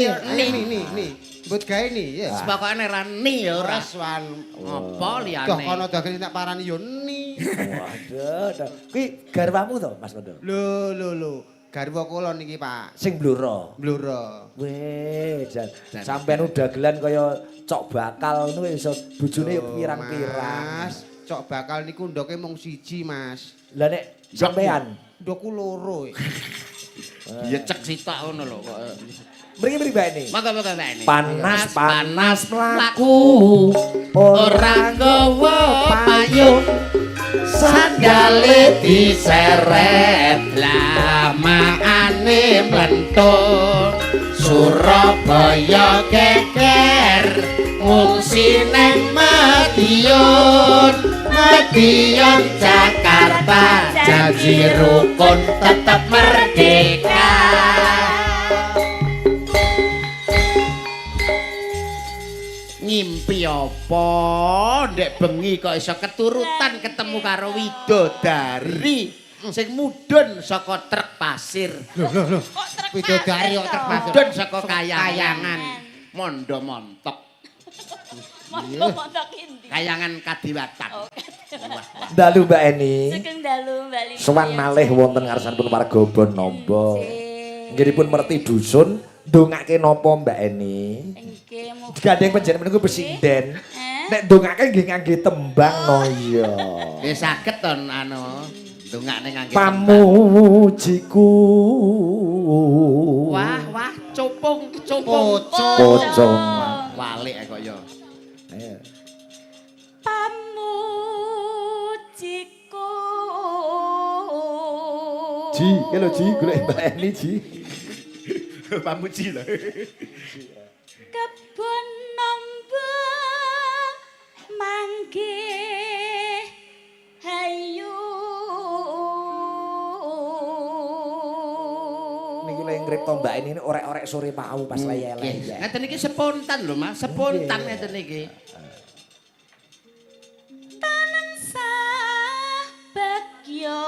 Ni ni ni. Mbut gawe ni ya. Pokoke ora ni ya ora. Ora swan. Apa liyane? Doh kono doh kene tak parani yo ni. Waduh, kuwi garwamu to, Mas Kondo? Lho lho lho. Garwa kula niki, Pak. Sing Blora. Blora. Weh, jan sampean dagelan kaya cok bakal ngono iso bojone yo pirang-pirang. Mas, cok bakal niku ndoke mung siji, Mas. Lah nek sampean Ndokku loro. Ya cek sitok ngono lho kok. Mriki mriki Mbak ini. Monggo-monggo Mbak ini. Panas-panas mlaku ora nggawa payung, sandale diseret lamaane mlentung. Surabaya geger ngungsi neng Madiun, Madiun Jakarta janji rukun tetep merdeka. Ngimpi apa ndek bengi kok iso keturutan ketemu karo widodari sing mudhun saka truk pasir. Lho lho lho. Kok truk Widodari kok truk pasir. Mudhun saka kayangan. Kayangan. Mondo montok. Montok endi? Kayangan Kadiwatan. Oh, Wah, wah. Dalu Mbak Eni. Sugeng dalu Mbak Lina. Sowan malih wonten ngarsanipun warga Bonnombo. Nggihipun merti dusun ndongake napa Mbak Eni? Nggih, mugi. Gandeng panjenengan niku pesinden. Eh? Nek ndongake nggih ngangge tembang no iya. Nggih saged to anu ndongakne ngangge tembang. Pamujiku. Wah, wah, cupung, cupung. Pocong. Pocong. Walik kok ya. Ayo. Pamujiku. Ji, iki lho Ji, golek Mbak Eni Ji. Pamuji lho. Kebon nombo manggih hayu. Niku lek ngripta Mbak Eni ini orek-orek sore mau pas leye-leye. Ngeten iki spontan lho Mas, spontan ngeten iki. Tansah bagya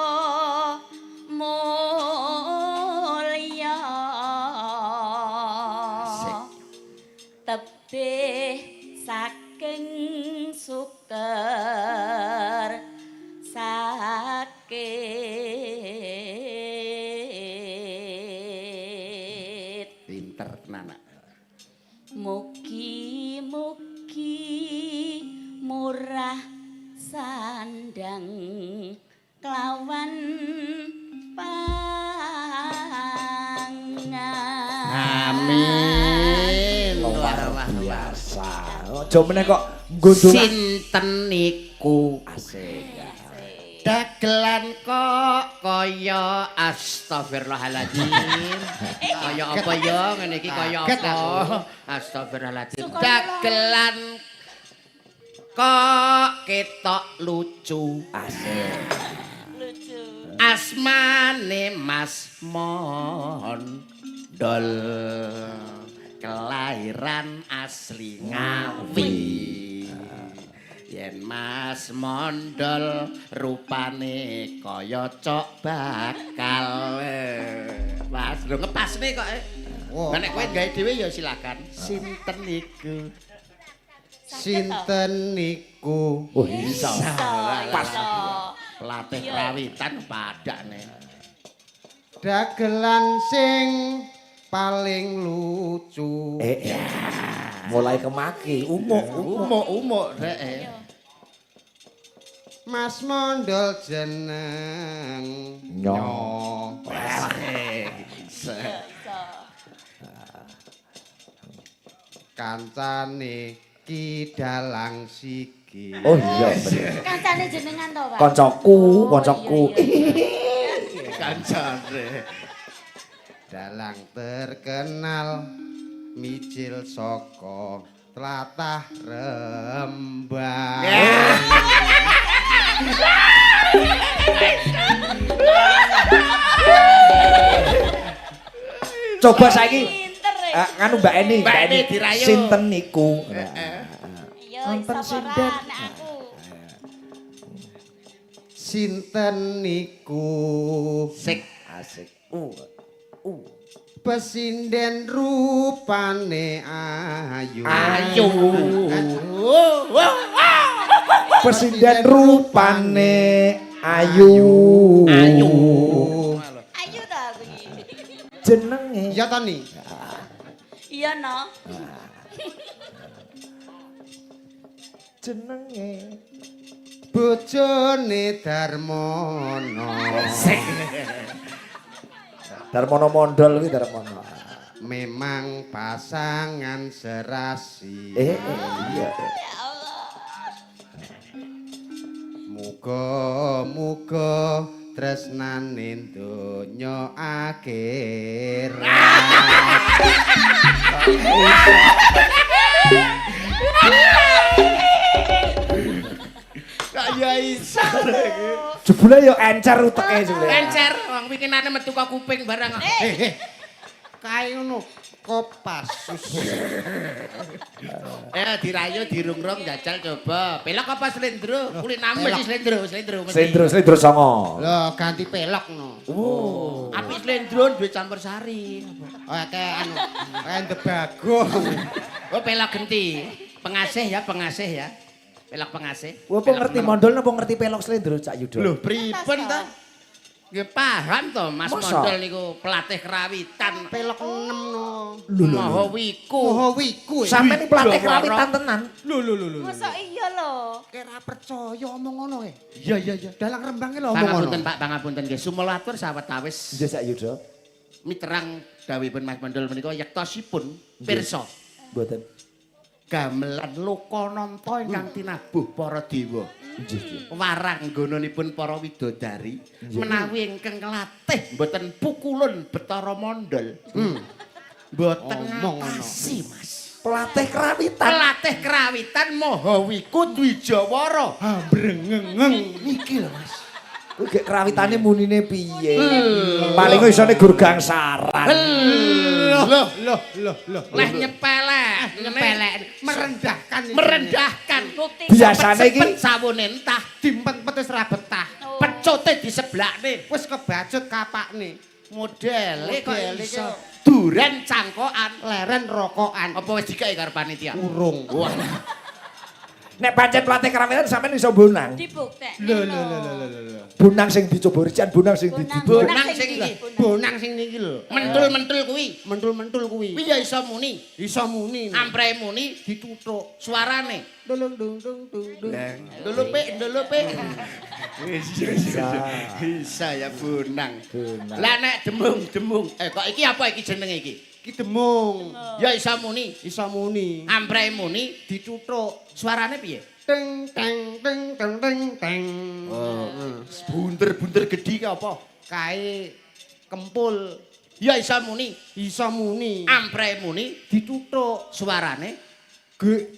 mulya. Asik. Tebih saking suker sakit. Pinter tenan. Mugi-mugi murah sandang kelawan pangan. Amin. Luar Wah, wah, wah. biasa. Aja meneh kok nggondong. Sinten niku? Asik. Dagelan kok kaya astagfirullahaladzim. Kaya apa ya ngene iki kaya Kaget apa? aku. Astagfirullahaladzim. Suka Dagelan kok ketok lucu. Asik. Lucu. Asmane Mas Mondol. Kelahiran asli Ngawi. Yen Mas Mondol rupane kaya cok bakal. Mas lho ngepasne kok. Wah. Lah nek kowe gawe dhewe ya silakan. Sinten niku? Sinten niku? Oh iso. Pas. Iso. Pelatih Iya. krawitan padakne. Dagelan sing paling lucu. Eh, eh. Mulai kemaki, umuk, umuk. Umuk-umuk rek. Mas Mondol jeneng Nyo. Iso. Kancane Ki Dalang Sigi. Oh iya bener. Kancane jenengan to, Pak? Koncoku, Oh, koncoku. iya, iya. Kancane. Dalang terkenal mijil saka tlatah Rembang. Coba saiki Pinter ya. nganu Mbak Eni, Mbak Eni dirayu. Sinten niku? Iya, Wonten iso ora sinden. nek aku. Sinten niku? Sik Asik. U. U. Pesinden rupane ayu. Ayu. Pesinden rupane ayu. Ayu. Ayu ta aku iki. Jenenge Iya to ni? Iya no. Jenenge Bojone Darmono. Darmono Mondol kuwi Darmono. Memang pasangan serasi. Iya. Ya Allah. Muga-muga tresnane donya akhirat. Kaya iso. Jebule yo encer uteke jebule. Encer wong winginane metu kok kuping barang. Eh, kae ngono Kopassus. Dirayu dirungrung jajal coba. Pelok apa slendro? Kulinamu mesti slendro, slendro mesti. Slendro, slendro songo. Lho, ganti pelok no. Oh. Apik slendro duwe campur sari. Oh, kayak anu, kayak ndebago. Oh, pelok genti. Pengasih ya, pengasih ya. Pelok pengasih. Wah, apa ngerti mondol napa ngerti pelok slendro Cak Yudo? Lho, pripun to? Nggih paham to Mas Masa? Mondol niku pelatih kerawitan. Pelok 6 no. Lho, lho, lho. Maha wiku. Moho wiku. Sampe ni pelatih Jawara. kerawitan tenan. Lho lho lho lho. Masa iya lho. Kira percaya omong ngono e. Iya, iya, iya. Dalang Rembang lho omong ngono. Pangapunten Pak, pangapunten nggih. Sumelatur sawetawis Nggih Cak Yudo. miterang dawuhipun Mas Mondol menika yektosipun pirsa Mboten. gamelan Lokananta ingkang tinabuh para dewa. Nggih, nggih. Waranggonanipun para widodari menawi ingkang nglatih mboten pukulun Betara Mondol. Mboten Omong ngono. ngatasi, Mas. Pelatih kerawitan. Pelatih kerawitan Maha Wiku Dwijawara. Hambrengengeng. Niki lho, Mas. Kuwi gek kerawitane munine piye? Paling isone gur gangsaran. Loh, Loh loh loh. leh nyepelek, Nyepelek merendahkan ini. merendahkan. Bukti. Biasane iki Sepet sawune entah, Dimpet-pet wis ra betah. Oh. pecote diseblakne. Wis kebacut kapakne. Modele kok Modele iso. kok. Duren cangkokan. Leren rokokan. Apa wis dikeki karo panitia? Urung. Wah. nek pancen pelatih kerawitan sampean iso bonang. Dibuktekne. Lho lho lho lho lho lho. Bonang sing dicoba rijan, bonang sing Bonang, dididik. Bonang sing iki. Bonang sing niki lho. Mentul-mentul kuwi. Mentul-mentul kuwi. Kuwi ya iso muni. Iso muni. Amprehe muni Dituthuk. suarane. Dulung dung dung dung dung. Dulu pik, dulu pik. Bisa ya bonang. Bonang. Lah nek demung-demung, kok iki apa iki jenenge iki? Iki demung. Ya iso muni, Iso muni. amprehe muni, Dituthuk. suarane piye? Teng teng teng teng teng teng. Oh. Bunter-bunter gedhi ki apa? Kae kempul. Ya iso muni, Iso muni. amprehe muni, Dituthuk. suarane. Ge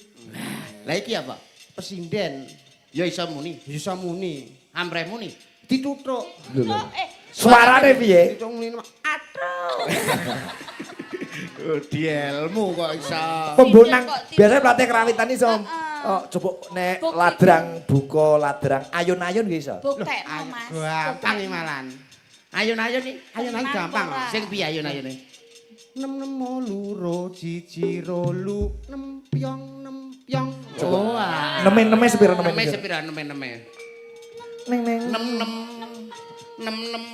Lah iki apa? pesinden. Ya iso muni, Iso muni. amprehe muni. Dituthuk. Lho, lho. Oh, Suarane piye? Dituthuk muni. Atro. Oh, dielmu kok iso. Pembonang Kok tidak- biasanya pelatih kerawitan iso. Heeh. Oh, coba nek Bukti. ladrang buka ladrang ayun-ayun nggih iso. Buktekno, Mas. Gampang iki malan. Ayun-ayun iki. Ayun-ayun gampang. Ora. Sing piye ayun-ayune? Nem nem loro siji rolu nem pyong nem pyong. Oh, ah. Neme-neme sepira neme? Neme sepira neme-neme? Neng neng. Nem nem nem nem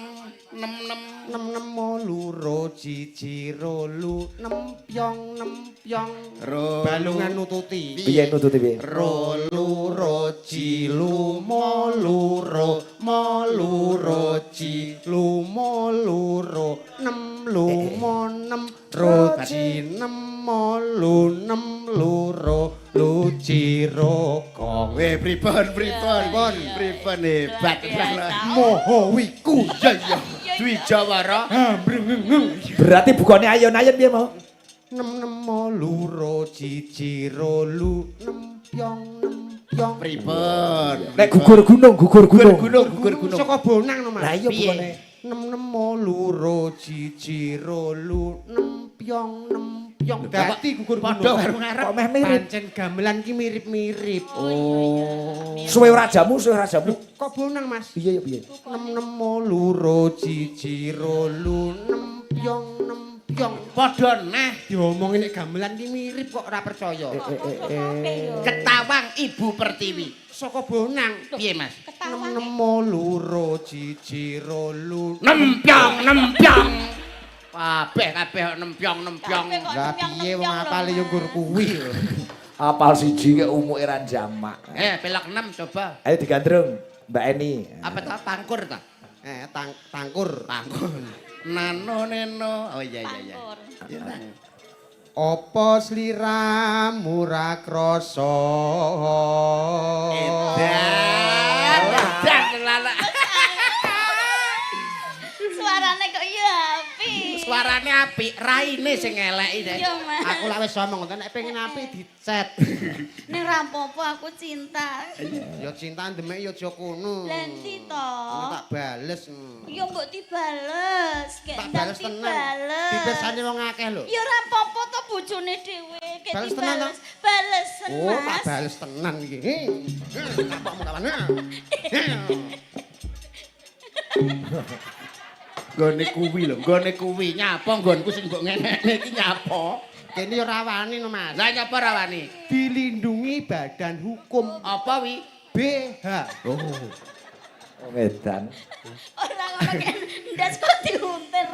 nem nem Nem nem loro siji rolu nem pyong nem pyong. Ro Balungan nututi. Piye nututi piye? Ro loro ci lumo loro mo loro ci lumo loro nem lumo nem ro ci nem mo lu nem loro lu ci ro kong. Weh, pripun pripun pripun hebat Luar biasa. Moho wiku. Iya iya. Dwijawara. Berarti bukane ayun-ayun piye mau? Nem nem mo loro siji ro lu nem pyong nem pyong. Pripun? Nek gugur gunung, gugur gunung. gunung, gugur gunung. Saka bonang no Mas. Lah iya Piye? bukane. Nem nem mo loro siji ro lu nem pyong nem pyong. Dadi gugur Padha gunung. karo ngarep. Kok meh mirip? Pancen gamelan ki mirip-mirip. Oh. Suwe ora jamu, suwe ora jamu. Kok bonang Mas? Piye ya piye? Nem nem mo loro siji ro lu nem pyong nem Nempyong. Padha neh Diomongi nek gamelan ki mirip kok ora percaya. Kok padha kabeh yo. Ketawang Ibu Pertiwi. Saka Bonang. Piye, Mas? Ketawang. Nem loro siji rolu. Nempyong, nempyong. Kabeh kabeh kok nempyong, nempyong. Kabeh kok Lah nempyong, piye wong nempyong lho, apale yo nggur Mas. kuwi lho. Apal siji ke umuke ra jamak. Eh, pelok 6 coba. Ayo digandrung Mbak Eni. Apa ta pangkur ta? Eh tangkur. Pangkur. Nano neno. Oh iya iya iya. Pangkur. Iya, ta. Apa sliramu ra krasa? Edan, edan lala. Suarane kok ya apik. Suarane apik, raine sing elek iki. Iya, Mas. Aku lak wis omong nek pengen apik dicet. Ning ra apa-apa aku cinta. Ya cinta ndemek ya aja kono. Lah endi to? Ngono tak bales. Ya mbok dibales, gek Tak ndang bales tenan. dibales. Dipirsani wong akeh lho. Ya ora apa-apa to bojone dhewe, gek Bales tenan to? dibales. Balesen, Oh, tak Mas. bales tenan iki. Kapokmu kapan? Nggone kuwi lho, nggone kuwi nyapa nggonku sing mbok ngenekne iki nyapa? Kene ya rawani no, Mas. Lah nyapa rawani? Dilindungi badan hukum Apa wi? BH. Oh. Wong edan. Ora ngono kek ndas kok diuntir.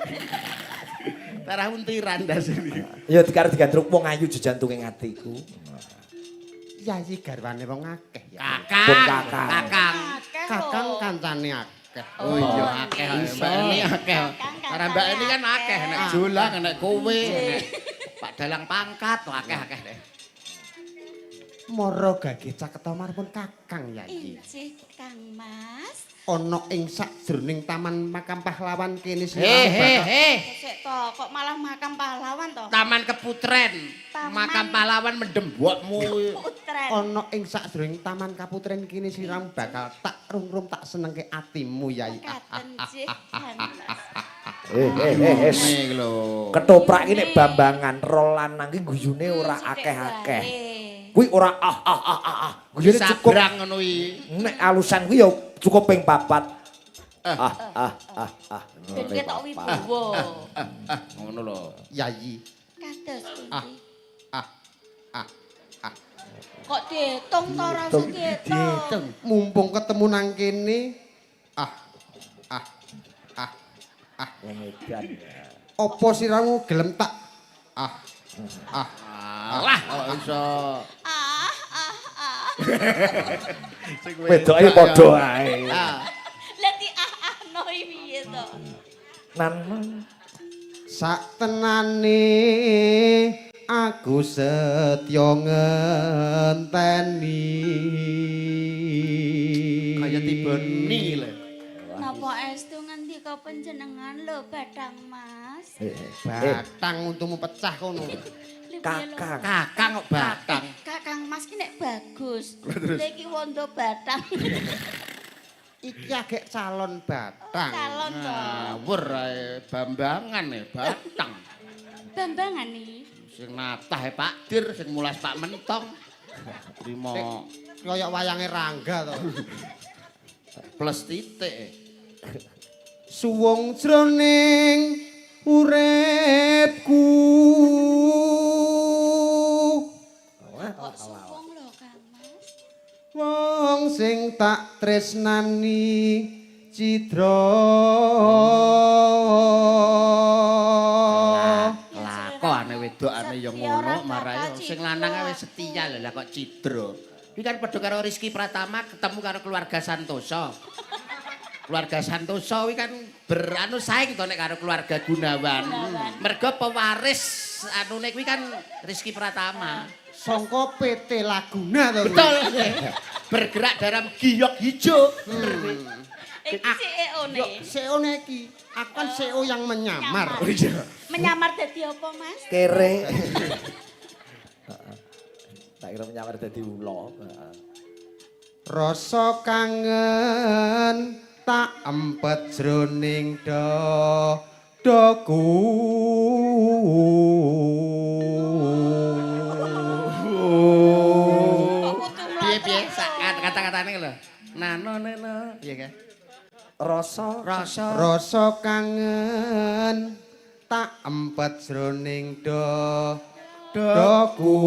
Tarah untiran ndas iki. Ya dikaro digandrung wong ayu jejantunge atiku. Yayi garwane wong akeh ya. Kakang, Pun kakang. kakang. Akeh lho. Kakang kancane akeh. Oh iya akeh Mbak Eni akeh. Karena Mbak Eni kan akeh nek Jolang, nek kowe, nek Pak Dalang pangkat, akeh-akeh deh. Mara gage caketa marpun Kakang Yayi. Injih Kang Mas. Ana ing sakjroning Taman Makam Pahlawan kene He sliramu he bakal he. Sik to, kok malah makam pahlawan to? Taman Keputren, Taman- makam pahlawan mendem mbokmu. Putren. ana ing sakjroning Taman Kaputren kene sliramu bakal tak rungrum tak senengke atimu Yayi. Katen jih Kang Mas. Eh eh eh eh. Ngene lho. Ketoprak iki nek bambangan ro lanang iki guyune ora Sithik akeh-akeh. wae. Kuwi ora ah ah ah ah ah. Guyune cukup Sabrang ngono iki. nek alusan kuwi ya cukup ping papat. Ah ah ah ah. Ben ketok wibawa. Ah, ngono lho. Yayi. Kados pundi? Ah. Ah ah ah. Kok diitung to ora usah diitung. Mumpung ketemu nang kene ah ah ah ah. Wong edan. Apa siramu gelem tak ah ah Alah kok iso. Ah ah ah. Wedoke padha ae. Ah. Lah di ah ah no piye to? Nan sak tenane aku setya ngenteni. Kaya tiboni lho. Napa estu ngendika panjenengan lho Badang Mas? eh, eh. Batang untumu pecah kono. Lha piye lho? Kakang. Kakang kok batang. Kakang Mas ki nek bagus. Lha iki wondo batang. Iki agek calon batang. Calon to. Ngawur ae bambangan e batang. Bambangan iki. Sing natah e Pak Dir, sing mulas Pak Mentong. Trimo Kaya wayange Rangga to. plus titik. Suwung jroning uripku. Kok suwung lho Kang Mas. Wong sing tak tresnani cidra. Lakone wedokane ya Setia ngono ora marai bakal sing lanang cidra. wis setia lho lah kok cidra. Kuwi kan padha karo Rizky Pratama ketemu karo keluarga Santoso. Keluarga Santoso kuwi kan beranu saing to nek karo keluarga Gunawan. Gunawan. Mergo pewaris anune kuwi kan Rizky Pratama. Sangka PT Laguna to. kuwi. Betul. Bergerak dalam giok hijau. Iki CEO ne. Yo CEO ne iki. Aku kan CEO yang menyamar. Nyamar. Menyamar dadi apa, Mas? Kere. Tak kira menyamar dadi ula. Heeh. Rasa kangen tak empet jroning dadaku. Kok kudu Piye piye mlotrak sak lho. kata-katane lho. Nano neno. Piye kae? Rasa Rasa Rasa kangen Tak empet jroning do doku.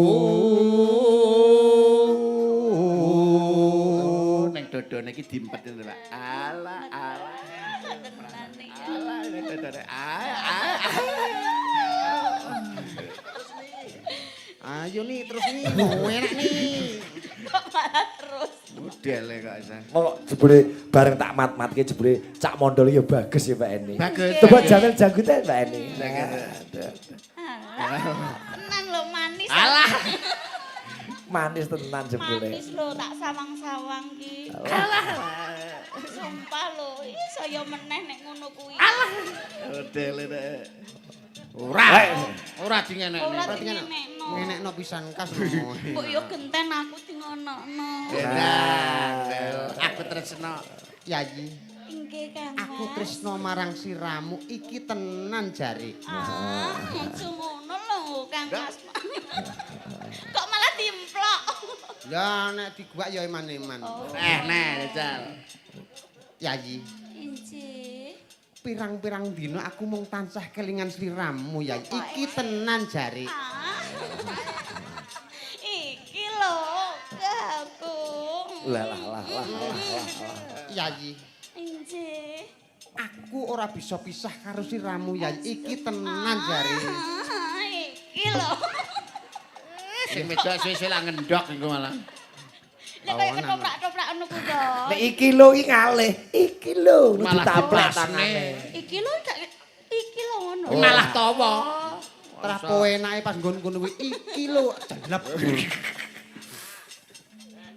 Neng dodone iki diempet lho, Pak. Alah, alah. Tenan iki. Alah, neng dodone. Ah, ah. Ayo nih terus nih, mau enak nih. Kok malah terus. Modele kok isa. Monggo jebule bareng tak mat-matke jebule Cak Mondol ya bagus ya Mbak Eni. Bagus. Coba jamil janggute Mbak Eni. Alah. Tenan lho manis. Alah. Manis tenan jebule. Manis lho tak sawang-sawang ki. Alah. Sumpah lho, ih saya meneh nek ngono kuwi. Alah. Modele nek. Ora. Ora dingenekne. Ora dingenekno. Ngenekno pisan kas. Mbok yo genten aku di ngonokno. Aku tresno. Yayi, Inggih Kang Mas. aku tresno marang siramu iki tenan jare. Ah, aja ngono lho Kang Mas. Kok malah dimplok. Ya nek diguwak ya eman-eman. Oh. Eh, neh, jajal. Yayi, Inggih. pirang-pirang dina aku mung tansah kelingan sliramu Yayi. Iki tenan jare. Ah. Iki lho aku. Lah lah lah lah lah lah. Yayi, Inggih. aku ora bisa pisah karo siramu Yayi. Iki tenan jare. Ah, iki lho. Sing wedok suwe-suwe lah ngendhok iku malah. Nek kaya ketoprak-toprak ngono ku to. Nek iki lho iki ngalih, iki lho Malah ditaplak diplasne. tangane. Iki lho gak iki lho ngono. Malah tawa. Terah poenake pas nggon kono kuwi iki lho jelep.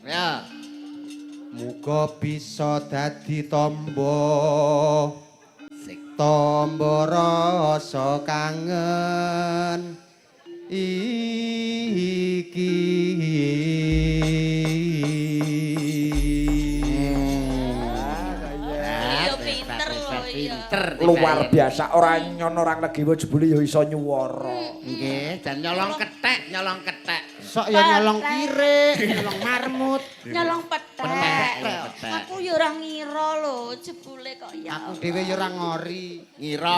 Ya. Muga bisa dadi tombo. Tombo rasa kangen iki. Iya pinter lho iya. Pinter. Luar biasa ora nyono orang legiwa jebule ya iso nyuwara. Nggih, jan nyolong kethek, nyolong kethek. Sok ya nyolong kirik, nyolong marmut. Nyolong petek. Petek, petek. Aku ya ora ngira lho jebule kok ya. Aku dhewe ya ora ngori. Ngira.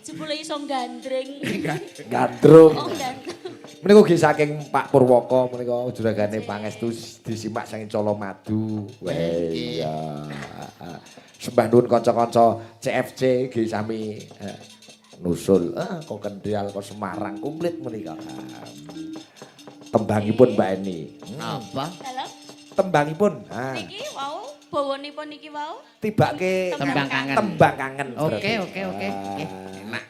Jebule iso gandreng. Gandrung. Oh, gandrung. Menika ugi saking Pak Purwoko menika juragane pangestu disimak saking Colomadu. Weh iya. Sembah nuwun kanca-kanca CFC nggih sami nusul kok Kendal kok Semarang komplit menika. Tembangipun Mbak Eni. Apa? Dalam Tembangipun. Ha. niki wau bawanipun niki wau. Tibake Tembang kangen. Tembang kangen. Oke, oke, oke. Enak.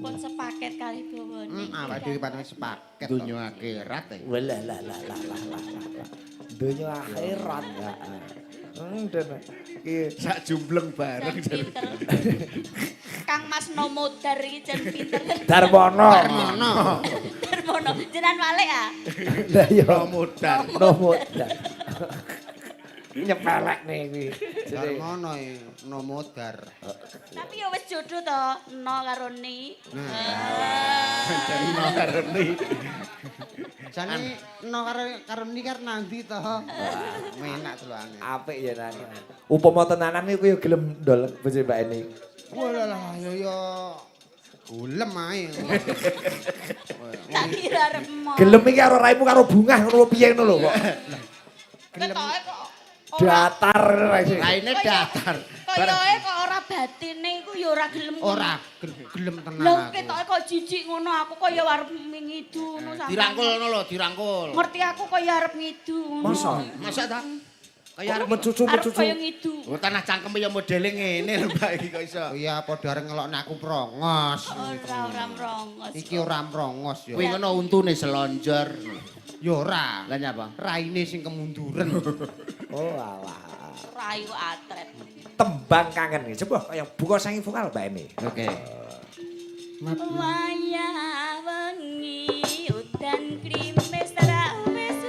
Pun sepaket kali bawane. Awake dhewe pancen sepaket. Dunya akhirat. E. Walah lah lah lah lah lah lah. Dunya akhirat. Den iki Sak jumbleng bareng. Jan pinter. Kang Mas Nomodar iki jan pinter. Darmono. Darmono. Darmono. Jenengan walik ah. Lah iya. Nomodar. Nomodar. Nyepelek nih kuwi. Darmono e nomodar. Tapi ya wis jodoh to, no karo ni. Jane karo ni. Jane no karo karo ni karo nandi to. Enak delokane. Apik ya nang. Upama tenanan iku ya gelem ndol bojo Mbak Eni. Walah ya ya golem ae. Tak kira arep mo. Gelem iki karo raimu karo bungah ngono piye ngono lho kok. Ketoke kok ora Datar sih. Raine datar. Kayae kok ora batine iku ya ora gelem. Ora gelem tenan Lah aku. ketoke kok jijik ngono aku kaya arep ngidu ngono sampean. Dirangkul ngono lho, dirangkul. Ngerti aku kaya arep ngidu ngono. Masa? Masa ta? Kaya arep Mencucu Arep mencucu. kaya ngidu. Oh, tanah cangkeme ya modele ngene lho Mbak iki kok iso. Oh iya padha arep ngelokne aku prongos. Ora ora mrongos. Iki ora mrongos ya. Kuwi ngono untune selonjor. Ya ora. Lah nyapa? Raine sing kemunduren. Oh alah. Rayu atret. Tembang kangen iki. Coba kaya buka sangi vokal Mbak Eni. Oke. Wayah wengi udan krimis ra wis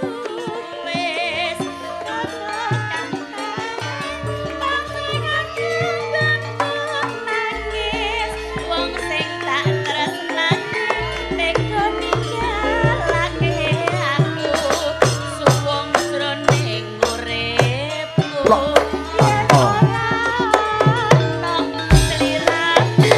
wis nangis wong sing tak tresnani tega ninggalake aku suwung jroning uripku yen ora ana sliramu.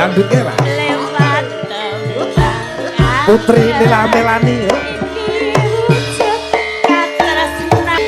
dangdut ya, Pak. Lewat tembang. Putri Nila Melani ya. Iki wujud katresnan.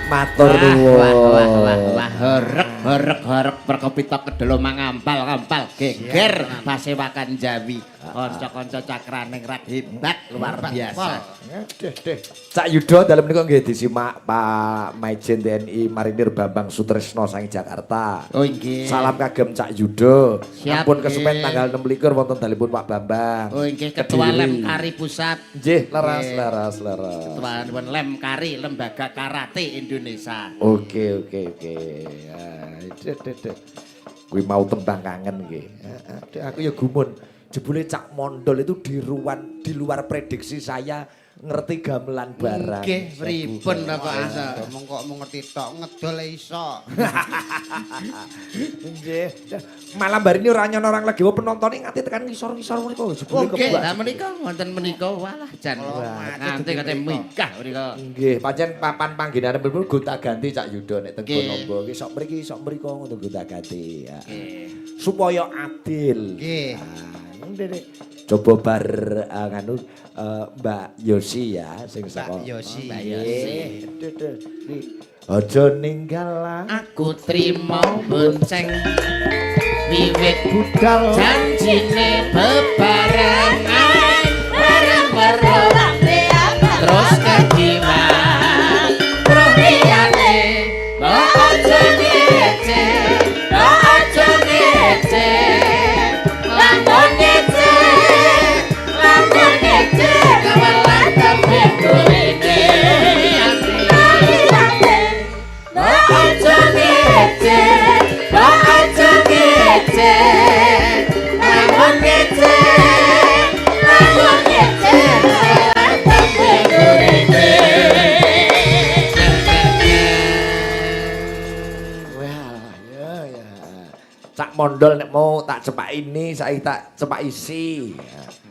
Matur Wah, nuwun. wah, wah, wah, wah, horek, horek, horek, perkopito kedelo mangampal, ngampal, geger, pasewakan Jawi, kanca-kanca cakraning rat hebat, luar biasa. Deh, deh. Cak Yudo dalem menika nggih disimak Pak Maijen TNI Marinir Bambang Sutrisno saking Jakarta. Oh inggih. Salam kagem Cak Yudo. Siap, Ampun kesupen nggih. tanggal 26 wonten dalemipun Pak Bambang. Oh inggih, Ketua Kediri. Lem Kari Pusat. Nggih, leres, Nggih. leres, leres. Ketua Lem Kari Lembaga Karate Indonesia. Oke, oke, oke. Ah, deh, deh, deh. Kuwi mau tembang kangen nggih. Ah, ah, deh, aku ya gumun. Jebule Cak Mondol itu di luar prediksi saya ngerti gamelan barang. Nggih, pripun to kok asal. Mong kok mau ngerti tok ngedol iso. Nggih. Malam hari ini ora nyono orang lagi penontonnya nganti tekan ngisor-ngisor menika jebule Nggih, kebak. lah menika wonten menika walah jan. Nganti kate migah menika. Nggih, pancen papan panggenane pun gonta-ganti Cak Yudo nek teng Nggih. Bonobbo iki sok mriki sok mriko ngono gonta-ganti. Ya. Nggih. Supaya adil. Nggih. Ah, ngene. Coba bar nganu Mbak Yosi ya sing saka Mbak Yosi. Mbak Yosi. Nggih. Duh, duh. Iki, Aja ninggal lah Aku trimo bonceng wiwit budal janjine bebarengan bareng weruh terus kejiwan liyane mbok aja ngece mbok aja ngece lamun ngece lamun ngece kawelah tembe gurine mbok aja ngece mbok aja ngece lamun ngece lamun ngece kawelah tembe gurine. Wah, ya ya. Cak Mondol nek mau tak cepak ini, saiki tak cepak isi.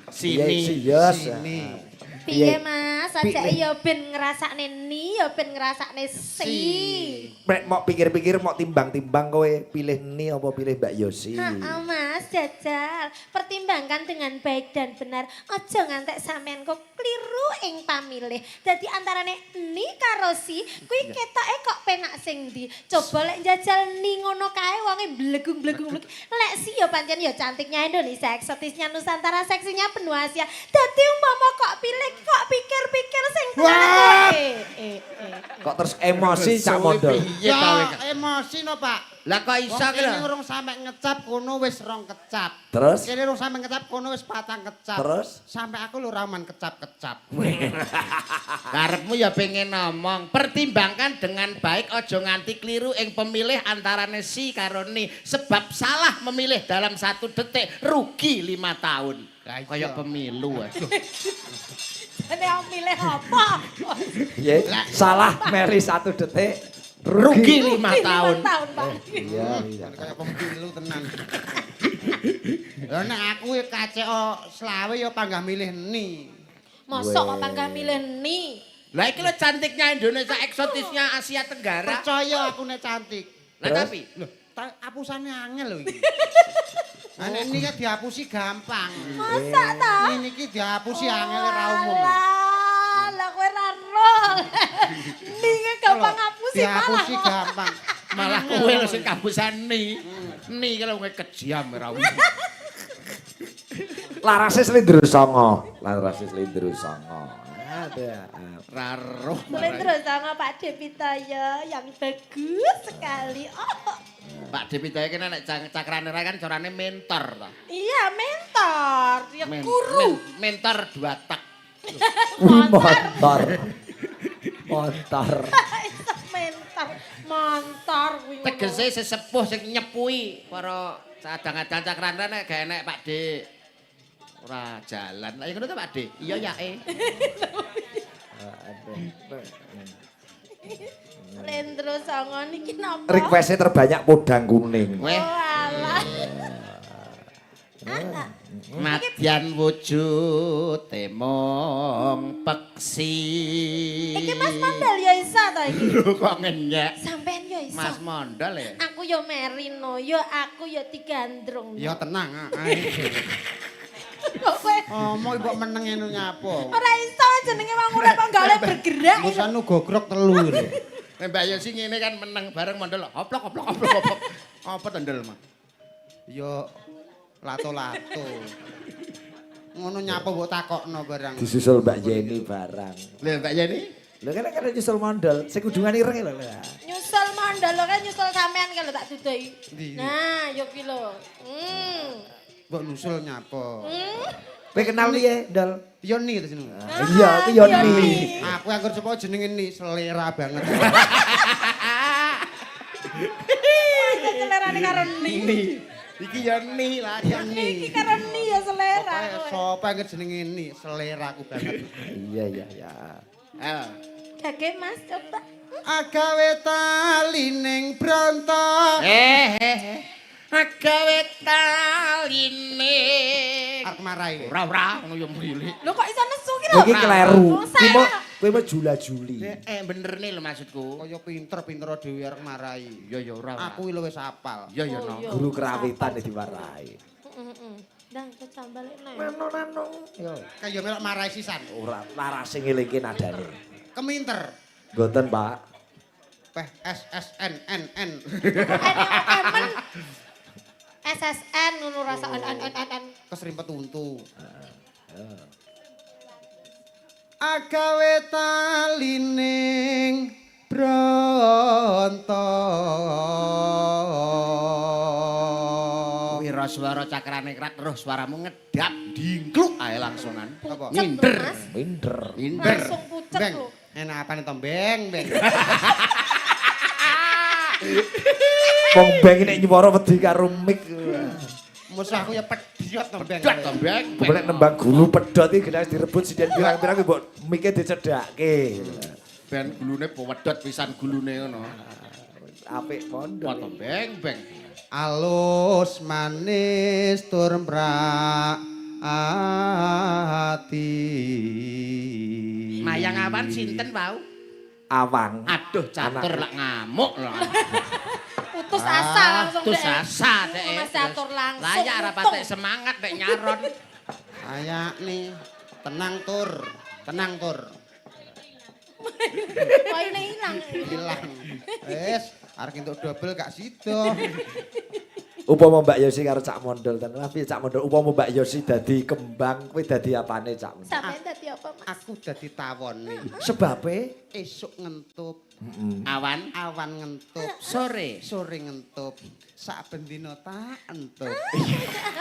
Sini. Iya, si yos. Sini. Piye Mas, aja Pilih. ya ben ngrasakne ni, ya ben ngrasakne si. Nek mau pikir-pikir mau timbang-timbang kowe pilih ni apa pilih Mbak Yosi. Heeh Mas, jajal. Pertimbangkan dengan baik dan benar. Aja ngantek sampean kok kliru ing pamilih. Dadi antarane ni karo si, kuwi ketoke kok penak sing ndi. Coba lek jajal ni ngono kae wonge blegung-blegung. Lek si ya pancen ya cantiknya Indonesia, eksotisnya Nusantara, seksinya benua Asia. Dadi umpama kok pilih kok pikir-pikir sing tenan kok. Kok terus emosi Cak Mondol. Piye ta kowe? Ya emosi no Pak. Lah kok iso Wong ki kene lho? urung sampe ngecap kono wis rong kecap. Terus? Kene urung sampe ngecap kono wis patang kecap. Terus? Sampe aku lho raman kecap-kecap. Karepmu ya pengen ngomong, pertimbangkan dengan baik aja nganti keliru ing pemilih antarane si karo ni, sebab salah memilih dalam satu detik rugi 5 tahun. Lah iya. Kaya pemilu. Aduh. Jane aku milih apa? Piye? Salah meri 1 detik Rugi rugi. 5 Rugi tahun. 5 tahun, Pak. Iya, iya. Kaya pemilu tenan. Lah nek aku ya KCO selawe ya panggah milih ni. Mosok kok Weh. panggah milih ni. Lah iki lho cantiknya Indonesia, eksotisnya Asia Tenggara. Percaya aku nek cantik. Lah Terus? tapi Loh, apusane angel lho iki. Lah nek ini kan dihapusi gampang. Masa ta? Ini iki dihapusi angel ora umum. Alah, lah kowe ra roh. Ni ki gampang ngapusi malah. Dihapusi gampang. Malah kowe lho sing kabusan ni. Ni ki lho kowe kejiam ora umum. Larase Slendro Songo. Larase Slendro Songo. Ada. Ra roh. Slendro sama Pak Depitoyo yang bagus sekali. Oh, Pak Depitoyo ki nek cakrane ra kan carane mentor ta. iya mentor, ya guru. Mentor dua tak. Wih, motor. Motor. Iso mentor, montor kuwi. ngono. Tegese sesepuh sing nyepui para cadang-cadang cakrane nek gak enek Pak De. Ora jalan. Lah ya ngono ta Pak De? Iya ya e. Lendro songo niki napa? Requestnya terbanyak podang kuning. Weh, Oh alah. madyan wujud mung peksi. Iki Mas Mondal ya iso to iki? Lho kok ngenyek? Sampean ya iso. Mas Mondal ya? Aku ya merino, ya aku ya digandrung. Ya tenang ae. Kok kowe Omong mbok meneng ngono nyapa. ora iso jenenge wong urip kok gak oleh bergerak. Musanu gogrok telu lho. Nek Mbak Yosi ngene kan meneng bareng mondol oplok oplok oplok oplok. Apa to ndel, Mas? Ya lato-lato. Ngono nyapa mbok takokno barang. Disusul Mbak Yeni barang. Lha Mbak Yeni? Lho kan kan nyusul mondol, sing kudungan ireng lho. Nyusul mondol lho kan nyusul sampean kan lho tak dudoi. Ndi? Nah, yo ki lho. Mbok nyusul nyapa. Kowe kenal piye, Ndol? Ya ni to jenenge. Iya, aku yo ni. Aku anggur sapa jenenge ni selera banget. Selerane karo ni. Iki ya ni lah Ya ni. Iki karo ni ya selera. Pokoke sapa anggur jenenge ni selera aku banget. Iya, iya, iya. Eh. Gage Mas coba. Agawe tali ning bronto. Eh eh eh. Agawe taline. Arep marai. Ora ora ngono ya mrilik. Lho kok iso nesu ki lho? Iki kleru. Wong Kuwi mau salah. kowe mau jula-juli. Eh bener nih lho maksudku. Kaya pinter-pinter dhewe arep marai. Ya ya ora. ora. Aku lho wis apal. Ya ya Oh, no. iya. Guru kerawitan diwarai. Heeh. Ndang jajal balik neh. Nano-nano. Yo. Kaya melok marai sisan. Ora larase ngelingke nadane. Keminter. Mboten, Pak. Peh S S N N N. N men. SSN ngono rasa N N N N N. Keserimpet untu. Agawe tali ning bronto. Wira swara cakrane krak terus suaramu ngedap dingkluk ae langsungan. Apa? Pucet lho, Minder. Mas. Minder. Minder. Langsung pucet Beng, lho. enak apane to, Beng, Beng. Wong beng nek nyuwara wedi karo mik. Musuh aku ya pediot to, Beng. Pedot to, Beng. Boleh nembang gulu pedhot iki genah direbut sinden pirang-pirang mbok mike dicedhake. Ben gulune pewedot pisan gulune ngono. Apik pondok. Apa to, Beng, Beng? Alus manis tur mrak ati. Mayang awan sinten wau? Awang. Aduh, catur Anak. lak ngamuk lho. Putus asa langsung Putus deh. asa dek. Mas catur langsung. Layak ora mutung. patek semangat nek nyaron. Ayak nih, tenang tur, tenang tur. Poine ilang. Hilang. Wis, arep entuk dobel gak sida. Upama Mbak Yosi karo Cak Mondol tenan piye Cak Mondol upama Mbak Yosi dadi kembang kowe dadi apane Cak Mondol? Sampeyan dadi apa, Mas? Aku dadi tawon nih. Sebabe Esuk ngentup, Awan awan ngentup, sore. sore ngentup, sak bendina tak entup.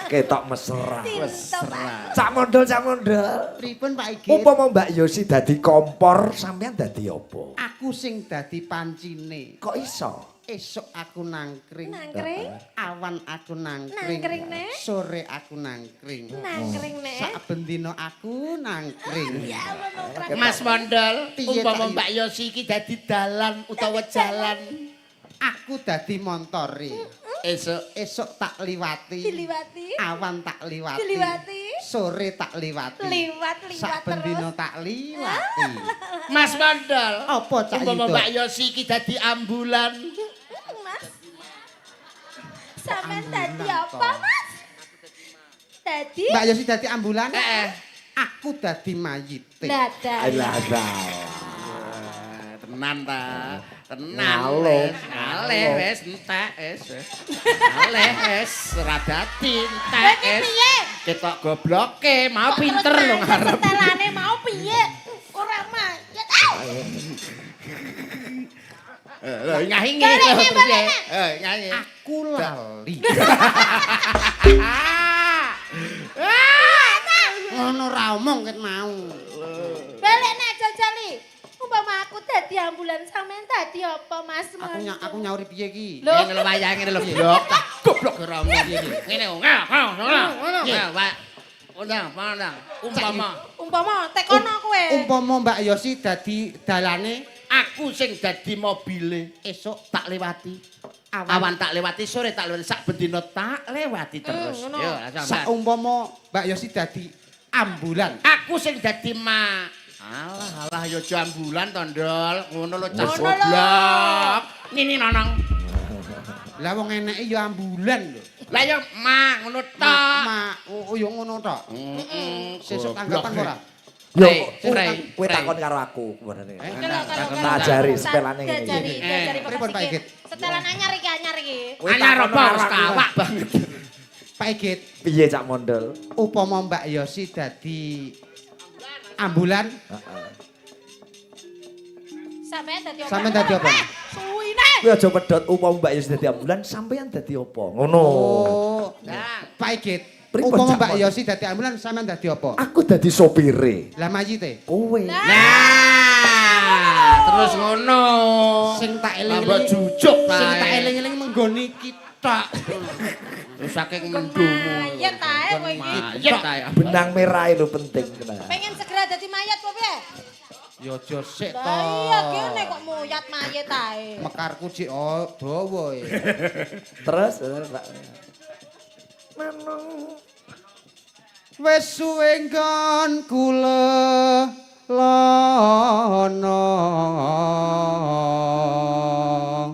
ketok mesra. Tinto, Pak. Cak Mondol, Cak Mondol. Pripun Pak Igit? Upama Mbak Yosi dadi kompor, sampean dadi apa? Aku sing dadi pancine. Kok iso? Esuk aku nangkring. Nangkring. Awan aku nangkring. Nangkring, Nek. Sore aku nangkring. Nangkring, Nek. Sak bendina aku nangkring. Ya Allah, nongkrong. Mas Mondol, Piye, umpama Cak? Mbak Yosi iki dadi dalan utawa jalan Aku dadi montore. esuk Esuk tak liwati. Diliwati. Awan tak liwati. Diliwati. Sore tak liwati. Liwat, liwat Sak bendina terus. tak liwati. Mas Mondol, Apa, Cak umpama Yuda? Mbak Yosi iki dadi ambulan Mas. Sampeyan Ambulan dadi apa, toh. Mas? Dadi Mbak Yosi dadi ambulan. Heeh. Aku dadi mayite. dadah. Alah, alah. Tenan ta. Tenan. Ngalih. wis. Ngalih wis entek wis. Ngalih wis ora dadi entek Kowe ki wis. piye? Ketok gobloke, mau Kok pinter terus lho mayit ngarep. Setelane mau piye? Ora mayit. Au! Lho nyahingi Balik, lho terus balik. ya. Eh nyahingi. Aku lali. Ngono ra omong ket mau. Balik nek jajali. Umpama aku dadi ambulan sampean dadi apa, Mas? Aku nyauri piye iki? Lho. Ngene lho wayange lho goblok. Goblok ora omong iki. Ngene ngono ngono. Ngene wae. Undang, pandang. Umpama Umpama tekono kowe. Umpama Mbak Yosi dadi dalane Aku sing dadi mobile esuk tak lewati. Awan. Awan tak lewati, sore tak lewati, sak bendina tak lewati terus. Ngono. Yo, langsung. Saumpama Mbak Yosi dadi ambulan. Aku sing dadi ma. Alah, alah yo aja ambulan to, Ndol. Ngono lho cah Ngono lho. goblok. Nini nonong. Lah wong eneke ya ambulan lho. Lah yo ma ngono tok. Ma, oh ya ngono tok. Heeh. Sesuk tanggapan ora? Yo, Prei, kowe prei. takon karo aku sebenarnya. Eh? Tak ajari sepelane ngene iki. Diajari, diajari Bapak Pripun, Pak Sigit. Sigit? Setelan anyar iki, anyar iki. Kowe Anyar takon apa karo wis aku. kawak banget. Pak Igit, Piye Cak Mondol? upama Mbak Yosi dadi ambulan, Heeh. Sampeyan dadi apa? Sampeyan dadi apa? Eh, suwine. Kowe aja pedhot upama Mbak Yosi dadi ambulan, sampeyan dadi apa? Ngono. Oh. Nah. Pak Igit, Pripun, upama Cak Mbak Mondol? Yosi dadi ambulan sampeyan dadi apa? Aku dadi sopire. Lah mayite Kowe. Nah, terus ngono. sing tak Tambah eling-eling jujuk sing tak tae. eling-eling menggoni kita. Terus saking mendumu. Mayat tae kowe iki. Mayat tae. Benang merah itu penting tenan. Pengen segera dadi mayat apa piye? Ya aja sik to. Lah iya kene kok muyat mayat tae. Mekarku jek oh, dawa e. Terus Mbak. Wis suwe nggon kula lono.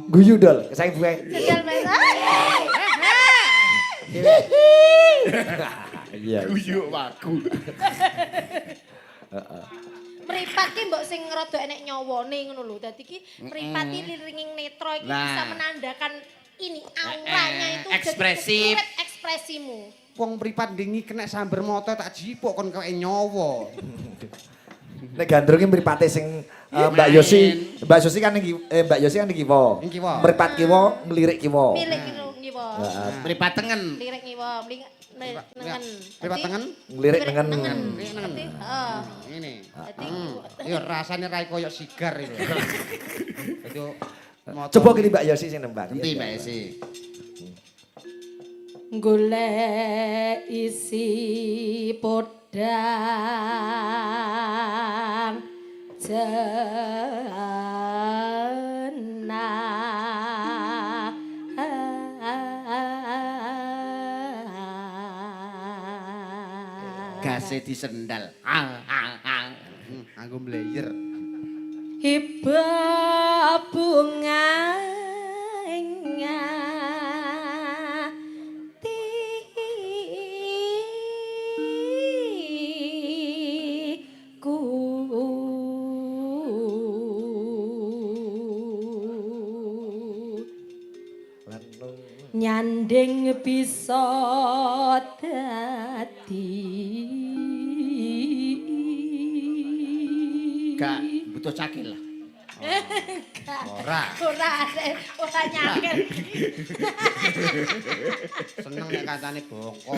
Guyu dol, saya buwe. Jajal Mas. Iya. Guyu wagu. Mripat ki mbok sing rada enek nyawane ngono lho. Dadi ki mripat ki liringing netra iki Nah. bisa menandakan ini auranya itu jadi Ekspresif. keturut ekspresimu. Wong mripat ndingi kena samber mata tak jipuk kon keweke nyawa. Nek gandrung ki mripate sing Mbak Yosi, Mbak Yosi kan ning Mbak Yosi kan ning kiwa. Ning kiwa. Mripat kiwa, nglirik kiwa. Milik ngiwa. Heeh. Mripat tengen. Lirik ngiwa, mling nengen. Mripat tengen? Nglirik nengen. Nglirik nengen. Dadi, heeh. Ngene. Dadi Ya rasane rai koyo sigar itu. Itu moto. Coba kene Mbak Yosi sing nembang. Endi Mbak Esi? Golek isi podang jenah. Gase disendal. Ah ah ah. Nganggo mlayer. Iba bunga atiku. Nyanding bisa dadi Gak butuh cakil lah. Ora. Ora ora nyakil. Seneng nek kancane bongko.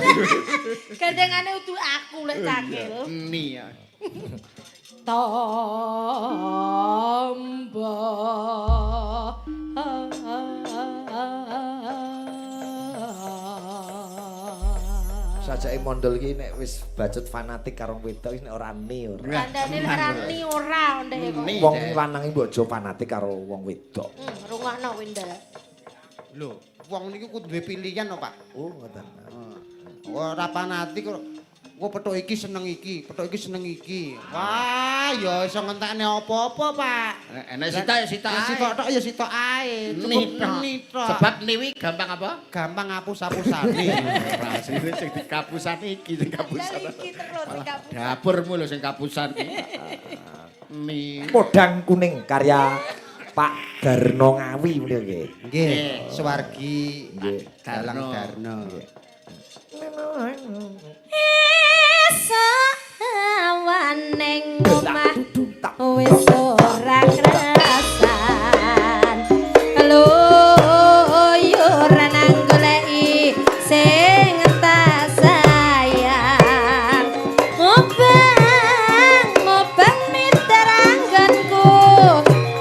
Gandengane udu aku lek cakil. Eni ya. Tombo. Sajake mondol ki nek wis bacut fanatik karo wedok wis nek ora ni ora. Kandhane lek ora ni ora ndek kok. Ni. Wong lanang iki mbok aja fanatik karo wong wedok. Rungokno kuwi ndel. Lho, wong niku kudu duwe pilihan kok, Pak. Oh, ngoten. Ora fanatik kok. Engko petuk iki seneng iki, petuk iki seneng iki. Wah, ya iso ngentekne apa-apa, Pak. Enek sitok ya sitok Ya ae. sitok tok ya sitok ae. Ni Cukup tok. ni tok. Sebab niwi gampang apa? Gampang ngapus-apusane. Rasine sing dikapusan iki sing kapusan. Iki terus sing kapusan. Dapurmu lho sing kapusan iki. Ni. Podang kuning karya Pak Darno Ngawi menika nggih. Nggih, swargi Nggih. Dalang Darno. Esok awan ning omah wis ora krasan. Keluyuran nang goleki sing tak sayang. Mubang, mubang miteranggonku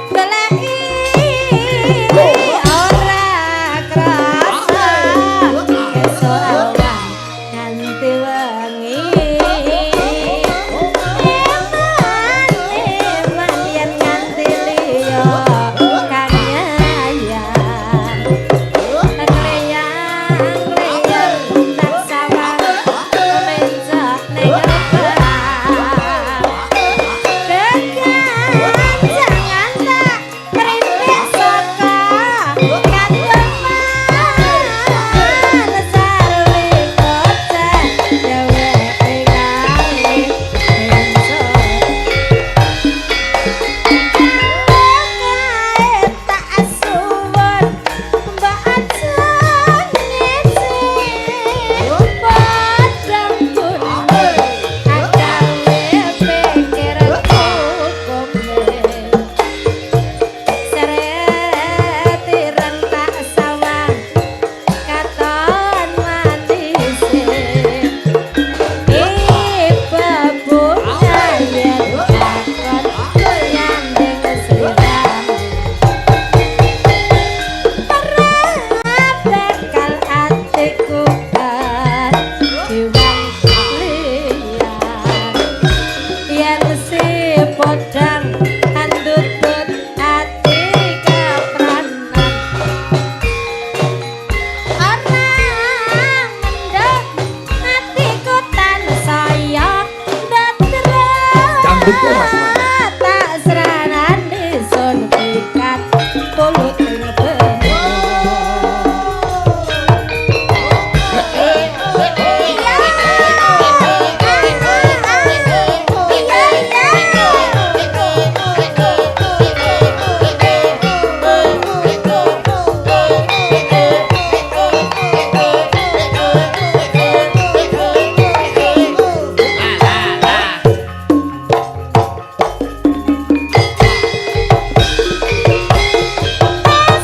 goleki ora krasa. Esok awan nganti wengi. puluting benda.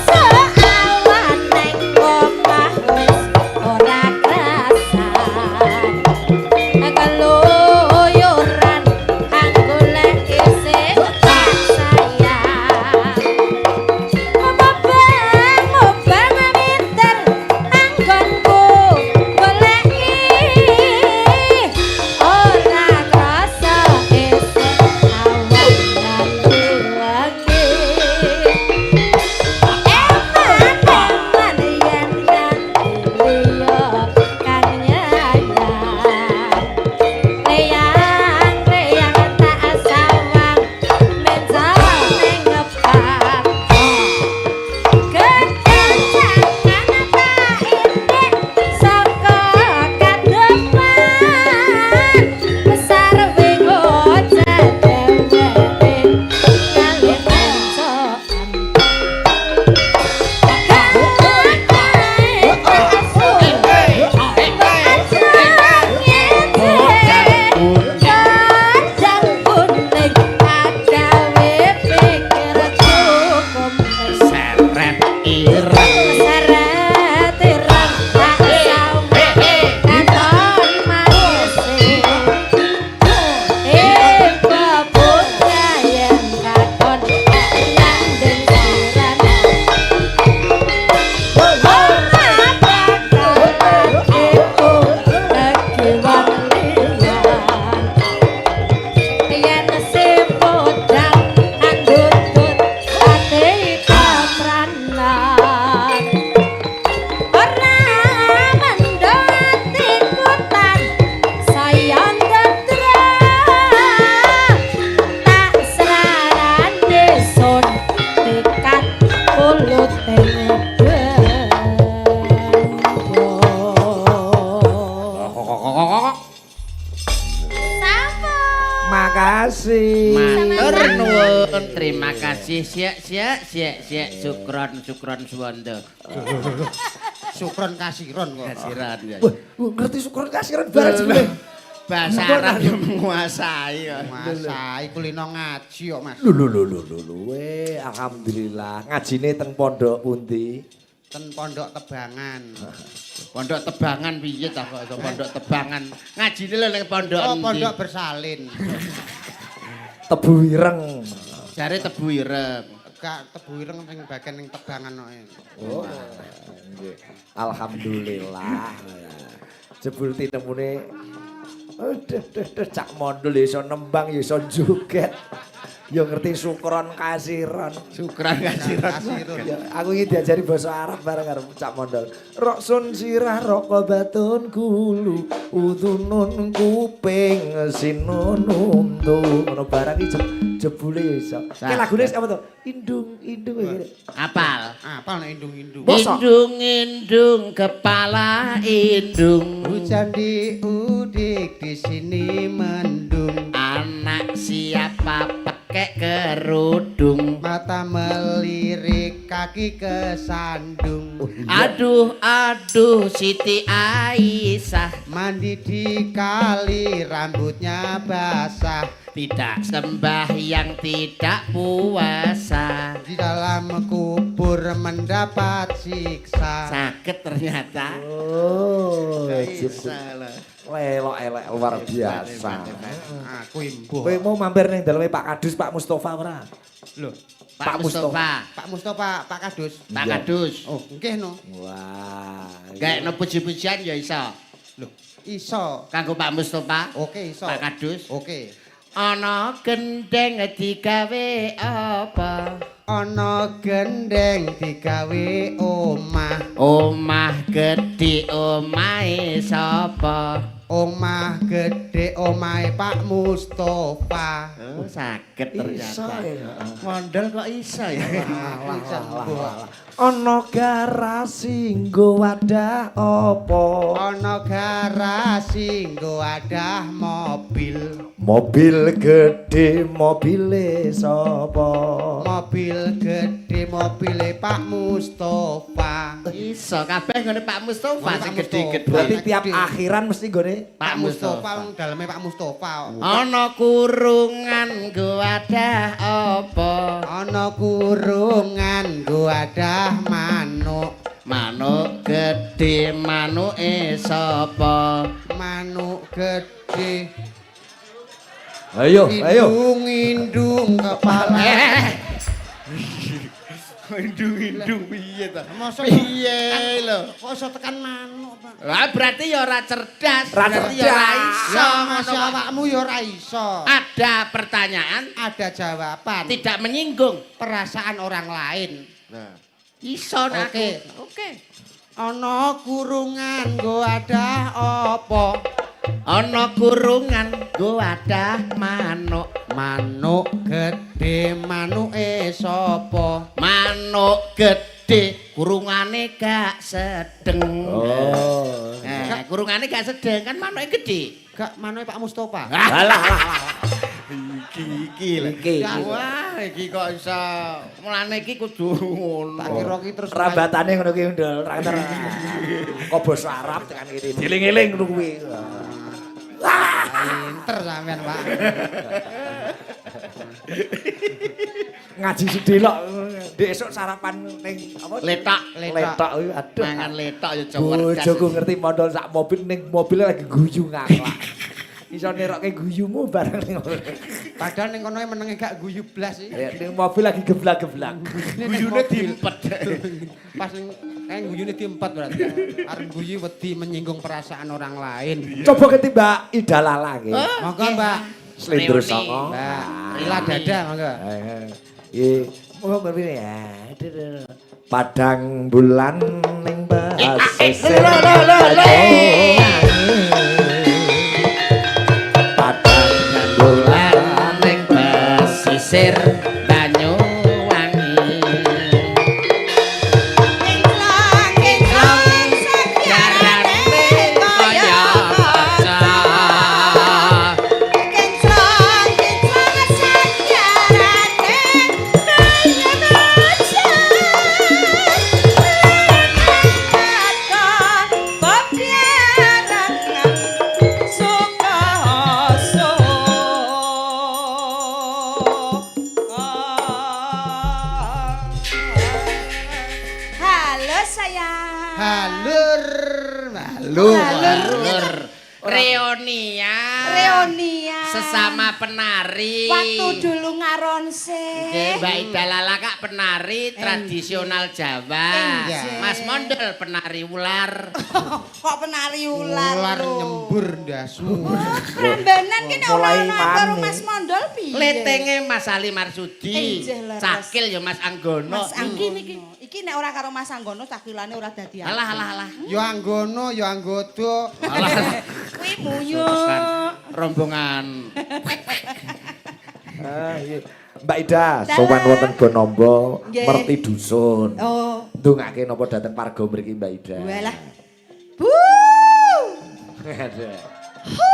Seawan neng omah wis ora krasan, keluyuran anggolek isih tak sayang. Mobang-mobang minter anggonku goleki, ora krasa esuk awan nganti wengi. Eman-eman yen nganti liya kang nyayang, leyang-leyang tak sawang mencong ning ngepak. Kekencangan tak indik saka kadepan, besar wingoca dheweke ngalih mencokan. Seret ireng. Yen sepodang andutut ate kapranan, ora mendot ikutan saya ndadra, tak serarane sun tekad puluting bendo. Sampun. Makasih. Matur nuwun, terima kasih. Siak siak siak siak, sukron sukron suwondo. Sukron kasiron kok. Kasiran ya. Wah, wah, ngerti syukur kasiran bareng jebule. Bahasa Arab yo menguasai kok. Masa iku lino ngaji kok, Mas. Lho lho lho lho lho lho. Weh, alhamdulillah. Ngajine teng pondok pundi? Ten pondok Tebangan. Pondok Tebangan piye ta kok iso pondok Tebangan? Ngajine lho ning pondok Oh, endi? pondok bersalin. Tebu Ireng. Jare Tebu Ireng. Gak, Tebu Ireng sing bagian ning Tebangan kok. Oh, nggih. Alhamdulillah. Jebul tinemune aduh duh duh cak mondol ya iso nembang ya iso joget. Ya ngerti sukron kasiron. Sukron kasiron. Kasiron. Ya, aku iki diajari basa Arab bareng karo Cak Mondol. Roksun sirah rokobatun gulu udunun kuping sinun untu. Ngono barang iki jebule ya iso. Ki lagune apa to? Indung indung iki. Apal. Apal nek indung-indung. Bosok. Indung indung kepala indung. Hujan diudik di sini mendung. Anak siapa pakai kerudung? Mata melirik kaki kesandung. Aduh aduh Siti Aisyah, Mandi di kali rambutnya basah. Tidak sembahyang tidak puasa. Di dalam kubur mendapat siksa. Sakit ternyata. Oh, Bisa lah. Lelok elek luar biasa. Aku imbuh. Kowe mau mampir ning daleme Pak Kadus Pak Mustofa ora? Loh, Pak Pak Mustofa, Pak Mustofa, Pak Kadus. Pak Iya. Kadus. Oh, nggih no. Wah. Gaekno puji-pujian ya iso. Loh, iso. Kanggo Pak Mustofa, Oke, iso. Pak Kadus. Oke. Ana gendeng digawe apa? Ana gendeng digawe omah. Omah gedhe omahe sapa? Omah gedhe omahe Pak Mustofa. Oh, saged Iso ternyata. ya. Mondol kok iso ya? Wah, Ana garasi nggo wadah apa? Ana garasi nggo wadah mobil. Mobil gedhe mobile sapa? Mobil gedhe mobile Pak Mustofa. Iso kabeh nggone Pak Mustofa Nggone sing Pak gedhe-gedhe. Berarti tiap Gede. akhiran mesti nggone Pak Mustofa wong daleme Pak Mustofa. Ana kurungan nggo wadah apa? Ana kurungan nggo wadah manuk. Manuk gedhe manuke sapa? Manuk gedhe. Ayo, ayo. Indung-indung kepala. Indung-indung piye ta? Masa Piye lho? Kok iso tekan manuk, Pak? Lah berarti ya ora cerdas, Ora berarti ya ora cerdas. iso. Ya masih awakmu ya ora iso. Ada pertanyaan Ada jawaban. tidak menyinggung. Perasaan orang lain. Nah. Iso nek Oke. aku. Oke. Ana kurungan nggo wadah apa? Ana kurungan nggo wadah manuk. Manuk gedhe manuke sapa? Manuk gedhe kurungane gak sedeng. Oh. Eh, kurungane gak sedeng kan manuke gedhe. Gak manuke Pak Mustofa. Alah alah alah. Iki iki lho. Iki. Ya, wah, iki kok iso. Mulane iki kudu ngono. Tak kira ki terus Rabatane ngono ki ndol, ra keter. Kok basa Arab tekan kene. Dieling-eling ngono kuwi. Pinter sampean, Pak. Ngaji sedelok. Ndek esuk sarapan ning apa? Letak. Letok kuwi aduh. Mangan letok ya cerdas. Bojoku ngerti mondol sak mobil ning mobil lagi guyu ngaklak. Iso nerokke guyumu bareng ning Padahal ning kono menenge gak guyu blas iki. Ya, ning mobil lagi geblak-geblak. Guyune diempet. Pas ning kae guyune diempet berarti. Arep guyu wedi menyinggung perasaan orang lain. Coba ketimbang Ida Lala nggih. Monggo, Mbak. Slendro Reuni. Songo. Mbak, Rila dada monggo. Nggih. Monggo ngene ya. Padang bulan ning pesisir. Padang Bulan ning pesisir Banyuwangi. Kinclong, kinclong, Jarane sakyarane kaya kaya kaca. Kinclong, kinclong, sakyarane kaya kaca. Popiarangan Sukoso. Halo sayang. Halur, halur. Lur. Reonia. Reonia. Sesama penari. Waktu dulu ngaronse. Nggih, Mbak Ida Lala kak penari tradisional Jawa. Nggih. Mas Mondol penari ular. Kok penari ular Ular lho. nyembur ndasmu. Prambanan ki nek ora Mulai ana karo mane. Mas Mondol piye? Letenge Mas Ali Marsudi. Injih, leres. Cakil ya Mas Anggono. Mas Anggono. Iki nek ora karo Mas Anggono cakilane ora dadi. Alah alah alah. Ya Anggono, ya Anggodo. Alah. Kuwi muyuk. Rombongan. Ah, iya. Mbak Ida, Dalam. sowan wonten Bonombo, Nggih. merti dusun. Oh, Ndongake napa dateng warga mriki Mbak Ida. walah. Bu. Aduh. Hu.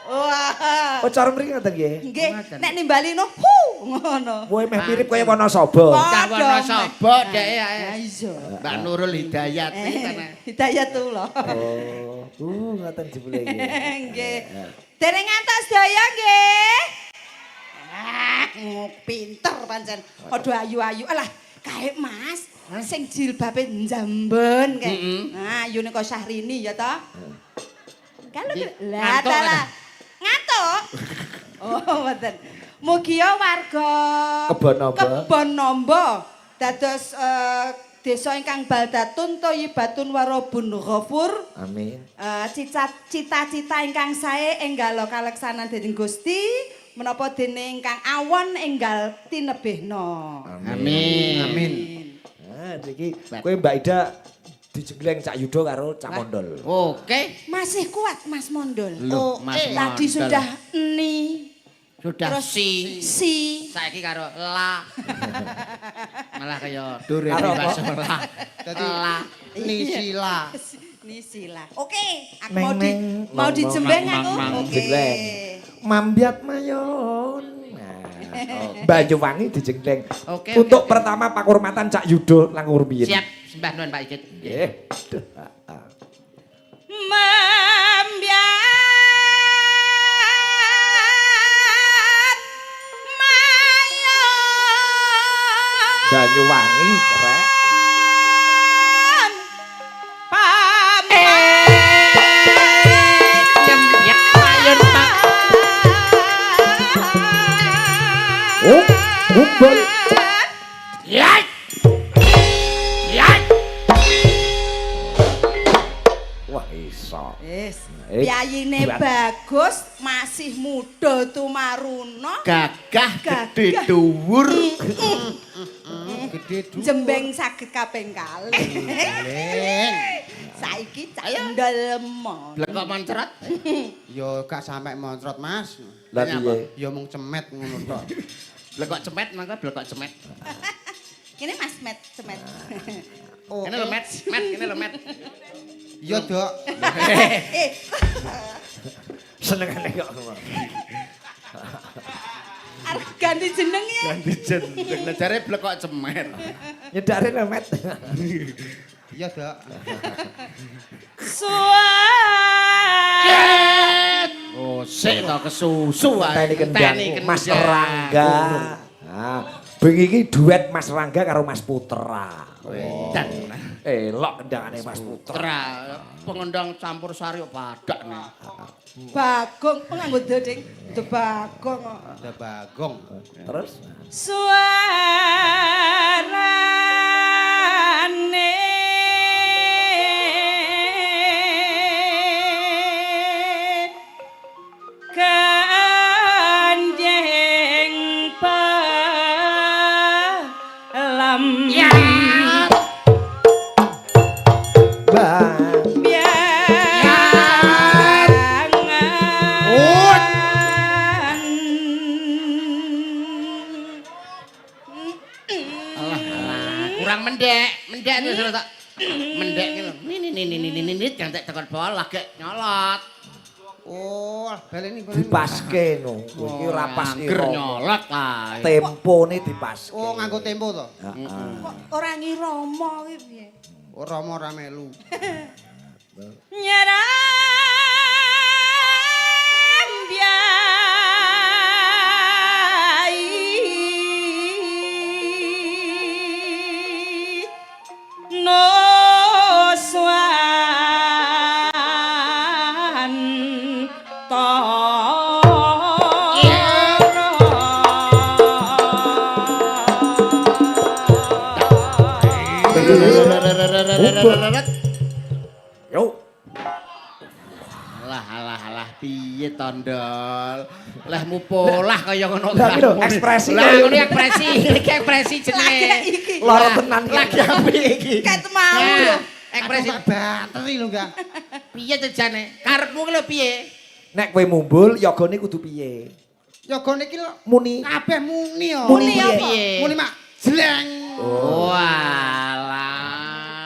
Wah. Oh, cara mriki ngoten nggih. Nggih, nek nimbali no hu ngono. Kowe meh mirip kaya Wonosobo. Cah Wonosobo dhek Lah ae. iya. Mbak Nurul Hidayat iki tanah. Hidayatullah. Oh, ngoten jebule iki. Nggih. Dereng ngantos sedaya nggih. Ah, pinter pancen. Padha ayu-ayu. Alah, kae Mas, sing jilbabe njamben kae. Nah, ayune kok Syahrini ya toh. Kalau lah Ngantuk, ta lah. Ngantuk. Oh, mboten. Mugia warga Kebonombo. Kebonombo dados desa ingkang baldatun thayyibatun warabun ghafur. Amin. Cita-cita ingkang sae enggal kaleksanan dening Gusti menapa dene ingkang awon enggal tinebihna. Amin. Amin. Nah, iki kowe Mbak Ida Dijengleng Cak Yudo karo Cak Mondol. Oke. Masih kuat Mas Mondol. Loh, Mas Tadi Mondol. sudah ni, Sudah terus si. si. Saiki karo la. Malah kaya do re Karo mi fa apa? sol la. Dadi La. Nisila. Nisila. Oke, aku Neng, mau di neng, mau mang, dijembeng mang, aku. mang, mang. Oke. Jengleng. Mambiat mayon. Nah, Banyuwangi dijengleng. Oke, Untuk oke, oke. pertama pakurmatan Cak Yudo langkung rumiyin. Siap, sembah nuwun Pak Igit. Nggih. Duh, ah, ah. Membiat mayon. Banyuwangi rek. Nyemyak layun Pak. Oh, ngumpul. Ya. Ya. Wah, iso. Wis, Eh, piyayine buat. bagus, masih muda tumaruna, Gagah gede Gagah. dhuwur. Gede dhuwur. jembeng saged kaping kalih. Jleng. Saiki Cak Ndol mon. Blekok moncrot. Ya gak sampe moncrot, Mas. Lah piye? Ya mung cemet ngono tok. Blekok cemet mangko blekok cemet. Ini Mas Met, cemet. Oh, Kene lho Met, Met kene lho Met. Iya, Dok. Eh, Senengane kok ngono. arep ganti jeneng ya. Ganti jeneng. Lah jare blekok cemet. Nyedakne lho, Met. Iya, Dok. Suara. Oh, sik to kesusu ae. Enteni kendang Enteni Mas kendang. Rangga. Nah, bengi iki duet Mas Rangga karo Mas Putra. Dan Elok kendangane Mas Putra. Putra pengendang campur sari kok badak nih. Bagong, oh, nganggo do, Ding. Do bagong kok. Ada Bagong. Terus Suarane Kanjeng Palam Bang. Biangan. Alah, alah, kurang mendek, mendek terus terus tak. Mendek ngene. Ni ni ni ni ni ni ni jangan tekan bola lagi nyolot. Oh, baleni baleni. Dipaske no. Kowe iki ora pas Angger ira. nyolot kae. Tempone dipaske. Oh, nganggo tempo to. Heeh. Kok ora ngirama kuwi piye? Ora ora melu. Nyeram biai no swan Yo. Alah alah alah piye tondol. Lehmu polah kaya ngono. Lah, iki lho, ekspresi Lah kaya ngono ekspresi, iki ekspresi jenenge. Lagi iki. Lara tenan iki. Lagi apik iki. Ket mau lho. Nah, ekspresi Aku tak banteri lho, enggak. piye to jane? Karepmu ki lho piye? Nek kowe mumbul, yogane kudu piye? Yogane iki lho Muni. kabeh muni yo. Muni apa? Piye? Muni mak jleng. Oh alah.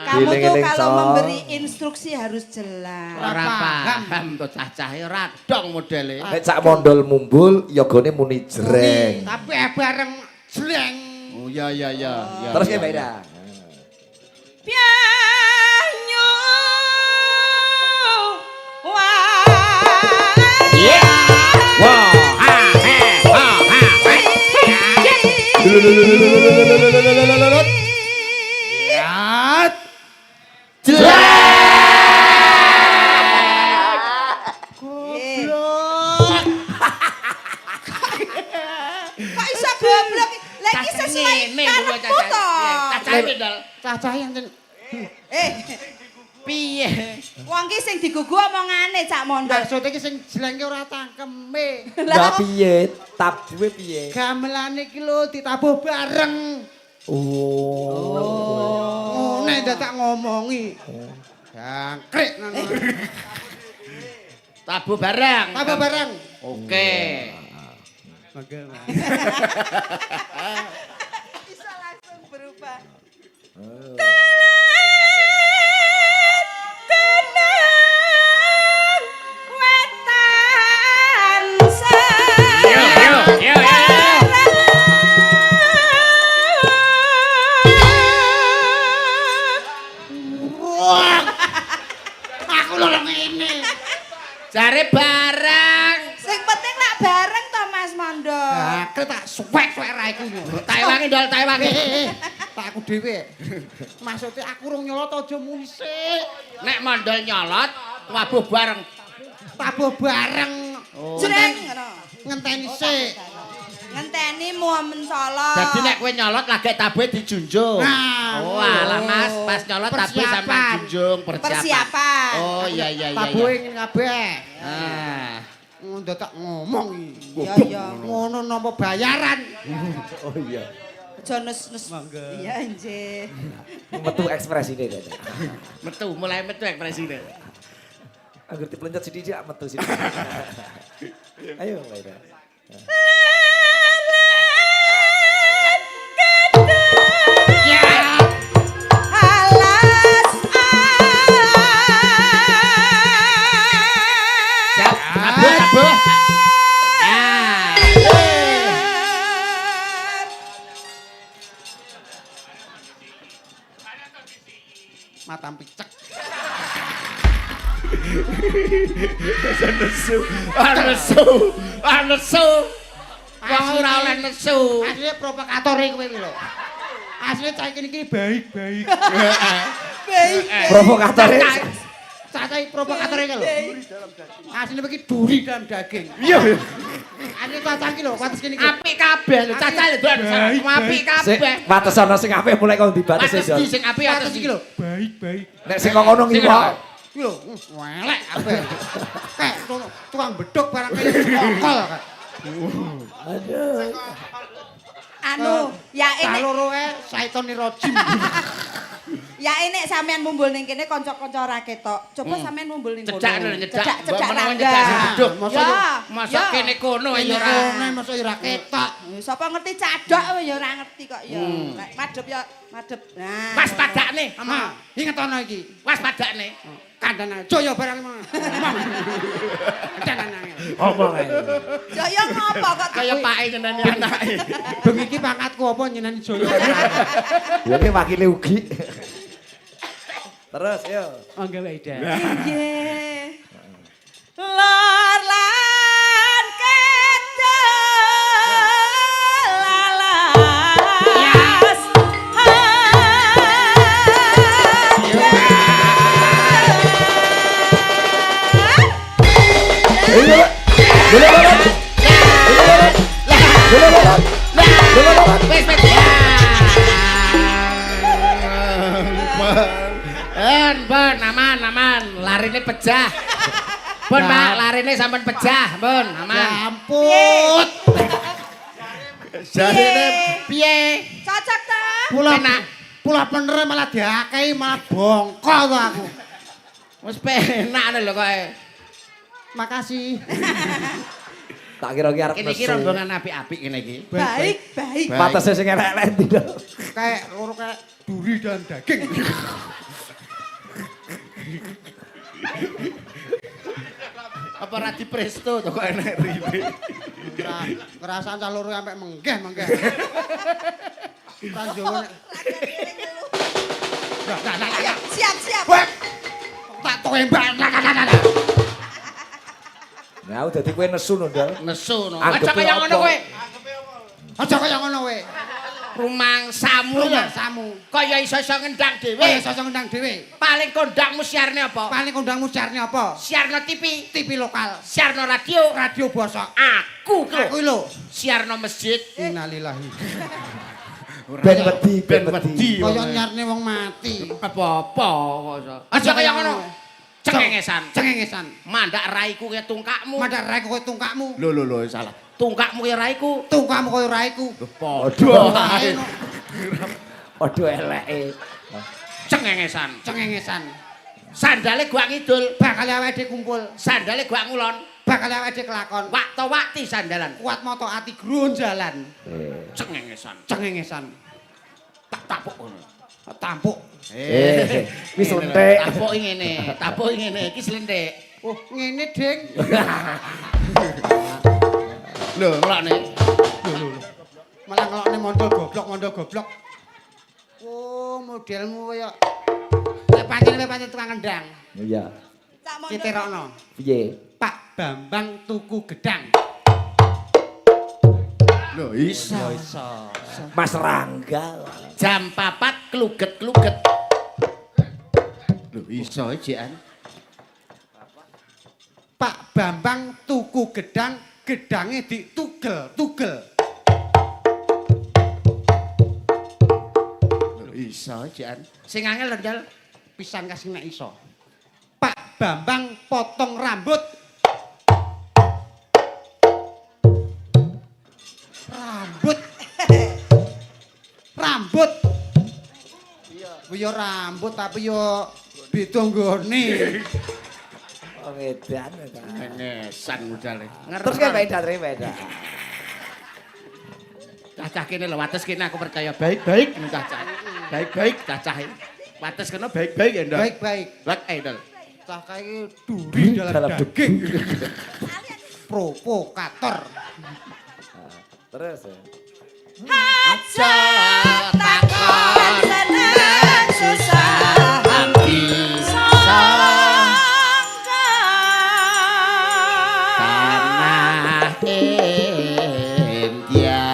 Kamu tuh Dieling-eling, kalau Cok. memberi instruksi harus jelas. Ora paham to cah-cah ora dong modele. Nek Cak Mondol mumbul, yogane muni jreng. Tapi bareng jleng. Oh iya iya iya. iya, Terus iya, piye, Mbak iya. Ida? Banyu Wah, ha he ha ha. Ya. Goblok. Kok iso goblok? Lah iki sesuai karepku to. Cah-cah dol. Cah-cah yang ten- Eh, Piye? wong ki sing digugu omongane Cak Mondol. Maksudnya iki sing jlengke ora cangkeme. Lah piye? Tabuhe piye? Gamelane iki lho ditabuh bareng. Oh. Ngene Nek dadak ngomongi. Jangkrik ngono. Tabuh bareng. Tabuh bareng. Oke. Monggo, Mas. Bisa langsung berubah. Tenang wetan. Yo yo yo yo. Aku lho ngene. Jare bareng. Sing penting lak bareng to Mas Mondo. Jangkrik tak suwek-suwek raiku. Tak ewangi ndol, tak ewangi. Tak aku dhewe. Maksudnya aku rung nyolot aja muni sik. Nek mondol nyolot, wabuh bareng. Tabuh bareng. Jreng ngono. Ngenteni sik. Ngenteni momen solot. Dadi nek kowe nyolot lagi tabuhe dijunjung. Nah. Oh, alah Mas, pas nyolot tabuhe sampean Persiapan. junjung persiapan. Persiapan. Oh iya iya iya. Tabuhe ngene kabeh. Ah. Ngono tak ngomong iki. Iya iya. Ngono nampa bayaran. Oh iya. Aja nes-nes. Iya nggih. Metu ekspresine kayaknya. Metu, mulai metu ekspresine. Angger diplencet sithik metu sithik. Ayo mulai dah. Alas. Siap, tabuh, tabuh. Ah. Matam picek. Nesu, ah nesu, ah nesu. Wong ora oleh nesu. Asline provokatore kowe iki lho. Asline cah iki iki baik-baik. Baik. Provokatore. Cah-cah provokatore iki lho. Asline iki duri dalam daging. Iya. Asline cah-cah iki lho, wates kene iki. Apik kabeh lho, cacah lho, Don. Apik Sik kabeh. wates ana sing apik mulai kok dibatesi, Wates Jon. di sing apik Wates iki lho, baik-baik. Nek sing kok ngono Sing ngiwak. Iki lho, welek kabeh. Kayak tukang beduk barang kene kokol. Anu, ya Cah enek loro e saitone rojim. ya enek sampean mumbul ning kene kanca-kanca ora ketok. Coba sampean mumbul ning kono. Cedak lho, nyedak. Cedak Mbok menawa rangga. nyedak sing beduk. Masa Ya, Masa ya. kene kono ya Kene ora. kono masa ora ketok. Sapa ngerti cadok ya ora ngerti kok ya. Nek madhep ya madhep. Nah. Waspadakne, Ama, inget ana iki. waspadakne. Kandhane Jaya barang ngomong. Kandhane. Omong ae. Jaya ngopo kok Kaya pake nyeneni anake. Bengi iki pangkatku apa nyeneni Jaya. Ya iki wakile ugi. Terus yo. Monggo Mbak Ida. Nggih. Lor lan kedol alas. Iya. Boleh banget. Boleh banget. Boleh banget. Wis wis. Ya. En, bon, aman, aman. Larine pecah. Bon, Pak, larine sampun pecah, bon, aman. Ya ampun. Jarine piye? Cocok ta? Pula Penak. pula bener malah diakehi malah bongko to aku. Wis penak lho kowe. Makasih. Tak kira ki arep Kene iki nesu. rombongan apik-apik kene iki. Baik, baik. Watese sing elek-elek ndi to? Kayak loro kayak duri dan daging. Apa ora di presto to kok enek ribe. Ngerasaan cah loro sampe menggeh menggeh. Tanjowo nek Lah, lah, lah, lah. Siap, siap. Weh. Tak tembak. Lah, lah, lah, lah. Nah, aku dadi kowe nesu no, Ndol. Nesu no. Aja Anggepe kaya ngono apa? kowe. Aja kaya ngono kowe. Rumangsamu lho. Rumangsamu. Kaya iso-iso ngendang dhewe. Kowe iso ngendang dhewe. Paling kondangmu siarne apa? Paling kondangmu siarne apa? Siarno TV, TV lokal, siarno radio, radio bosok. Aku ki lho. Aku lho. Siarno masjid. Innalillahi. Ben wedi, ben wedi. Kaya nyarne wong mati. Apa-apa kok iso. Aja kaya ngono. Cengengesan. Cengengesan. Mandak raiku kaya tungkakmu. Mandak raiku kaya tungkakmu. Lho lho lho salah. Tungkakmu kaya raiku. Tungkakmu kaya raiku. Padha. Padha eleke. Cengengesan. Cengengesan. Sandale gua ngidul, Bakal awake dhewe kumpul, sandale gua ngulon. Bakal awake dhewe kelakon. Wakto wakti sandalan. Kuat moto ati gronjalan. Cengengesan. Cengengesan. Tak tapuk ngono. Tampuk. Eh, wis lentik. Tapuk ngene, tapuk ngene, iki slentik. Oh, ngene, Ding. Lho, ngelokne. Lho lho lho. Malah ngelokne mondol goblok, mondol goblok. Oh, modelmu kaya Nek pancen tukang kendang. Iya. Cak Mondol. Citerokno. Piye? Pak Bambang tuku gedang. Lho, iso. Iso. Mas Rangga. Jam 4 kluget-kluget. Lho, iso jian. Pak Bambang tuku gedang, gedange ditugel-tugel. Lho, iso jian. Sing angel lho, Ndal. Pisan kasih nek iso. Pak Bambang potong rambut. Rambut. Rambut. Iya. Kuwi yo rambut tapi yo beda nggone. Oh, edan. Cengengesan budale. Terus kayak beda, terus beda. Cacah kene lho, wates kene aku percaya baik-baik ini cacah. Baik-baik cacah iki. Wates kene baik-baik ya, Ndal. Baik-baik. Lek eh, Ndal. Cah kae duri dalam Dalam daging. Provokator. Terus. Ya. Aja takon seneng susah Abdi sangka. Tanah India.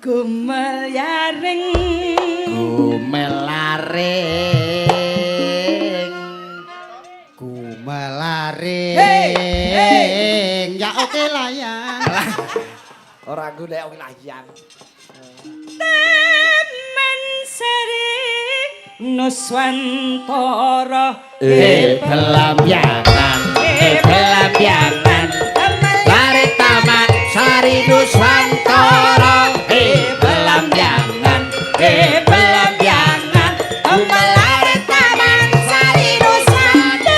Gumel yaring Gumelaring. Gumelaring. Hey, hey. Ya oke lah ya. Ora golek wong layang. Temen seri Nuswantara. Belambangan, belambangan. Lare Taman Sari Nuswantara. Belambangan, belambangan. Lare Taman Sari Nuswantara.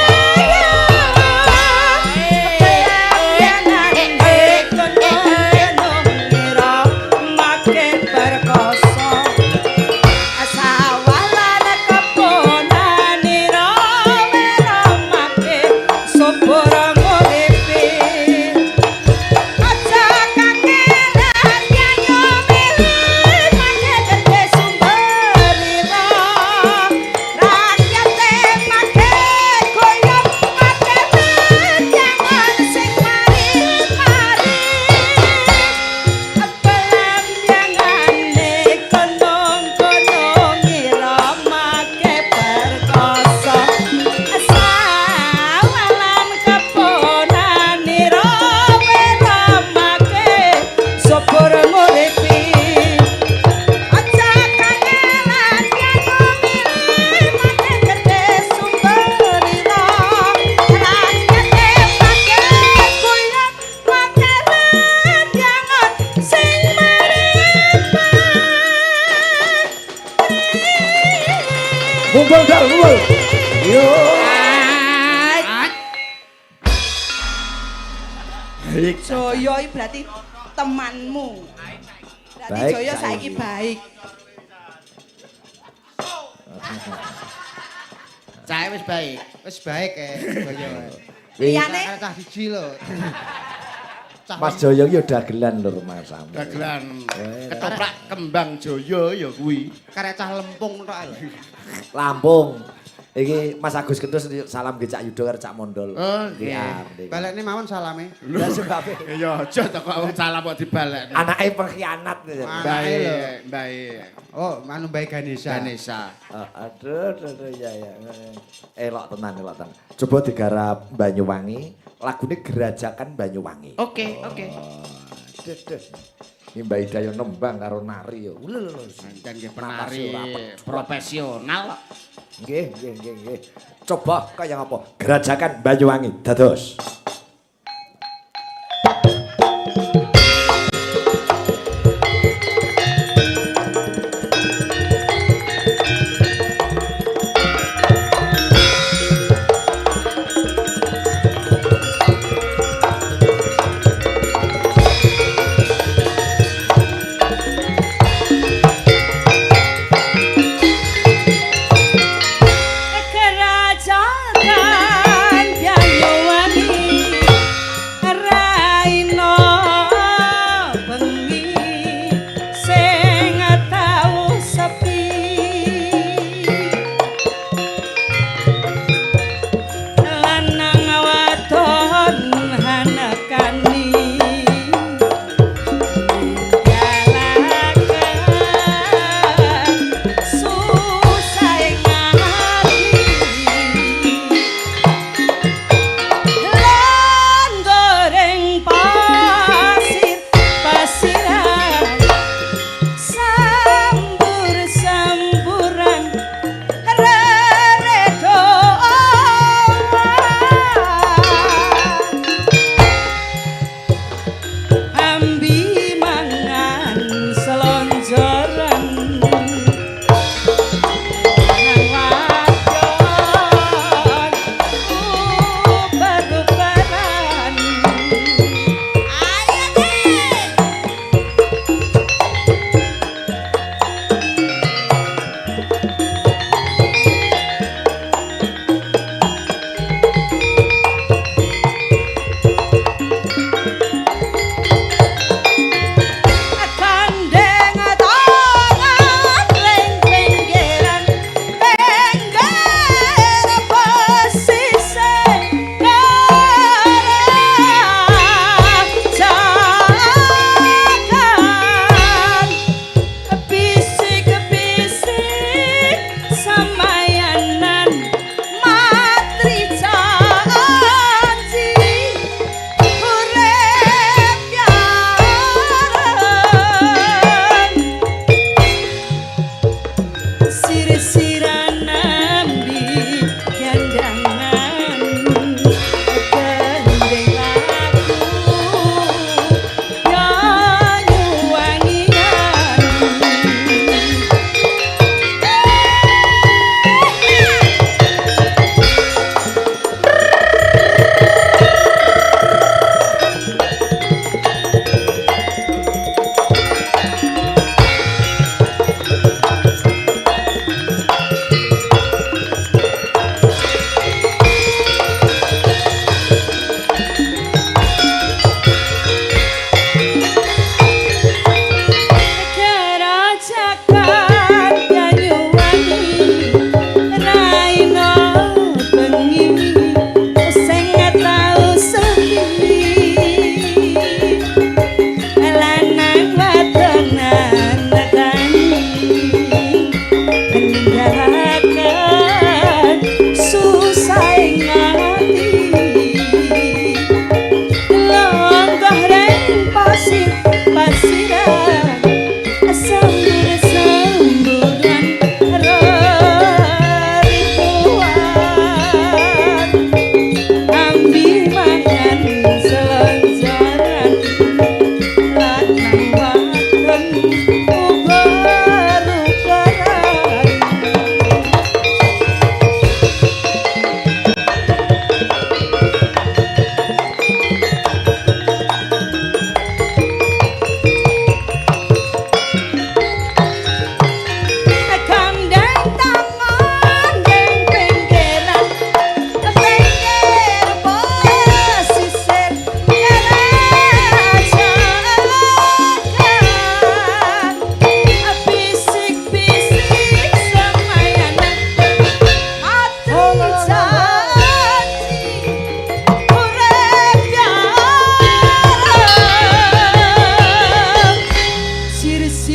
Ngumpul Dar, ngumpul. Yo. Baik. Joyo iki berarti temanmu. Berarti Baik, Joyo saiki. saiki baik. Cahe wis baik. Wis baik Joyo. Liyane Cah siji lho. Cah Mas Joyo ki yo dagelan lho rumangsamu. Dagelan ketoprak kembang Joyo ya kuwi. Karek cah lempung tok lho. Lampung. Iki Mas Agus Kendus salam nggih Cak Yudo karo Cak Mondol. Oh, nggih. Nggih. Balekne mawon salame. Lah sebabe Ya aja to kok wong salam kok dibalekno. anake pengkhianat. Anake lho. Baik, baik. Oh, manu Mbak Ganesha. Ganesha. Aduh, aduh, aduh, ya, ya. Elok tenan, elok tenan. Coba digarap Banyuwangi, lagune Gerajakan Banyuwangi. Oke, oke. Aduh, aduh. Ini Mbak Ida yo nembang karo nari yo. Lho, lho, lho. Pancen nggih Napase penari ora pedhot. profesional kok. Nggih, nggih, nggih, nggih. Coba kaya ngapa? Gerajakan Banyuwangi dados.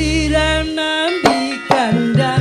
Sliramu nambi kandang.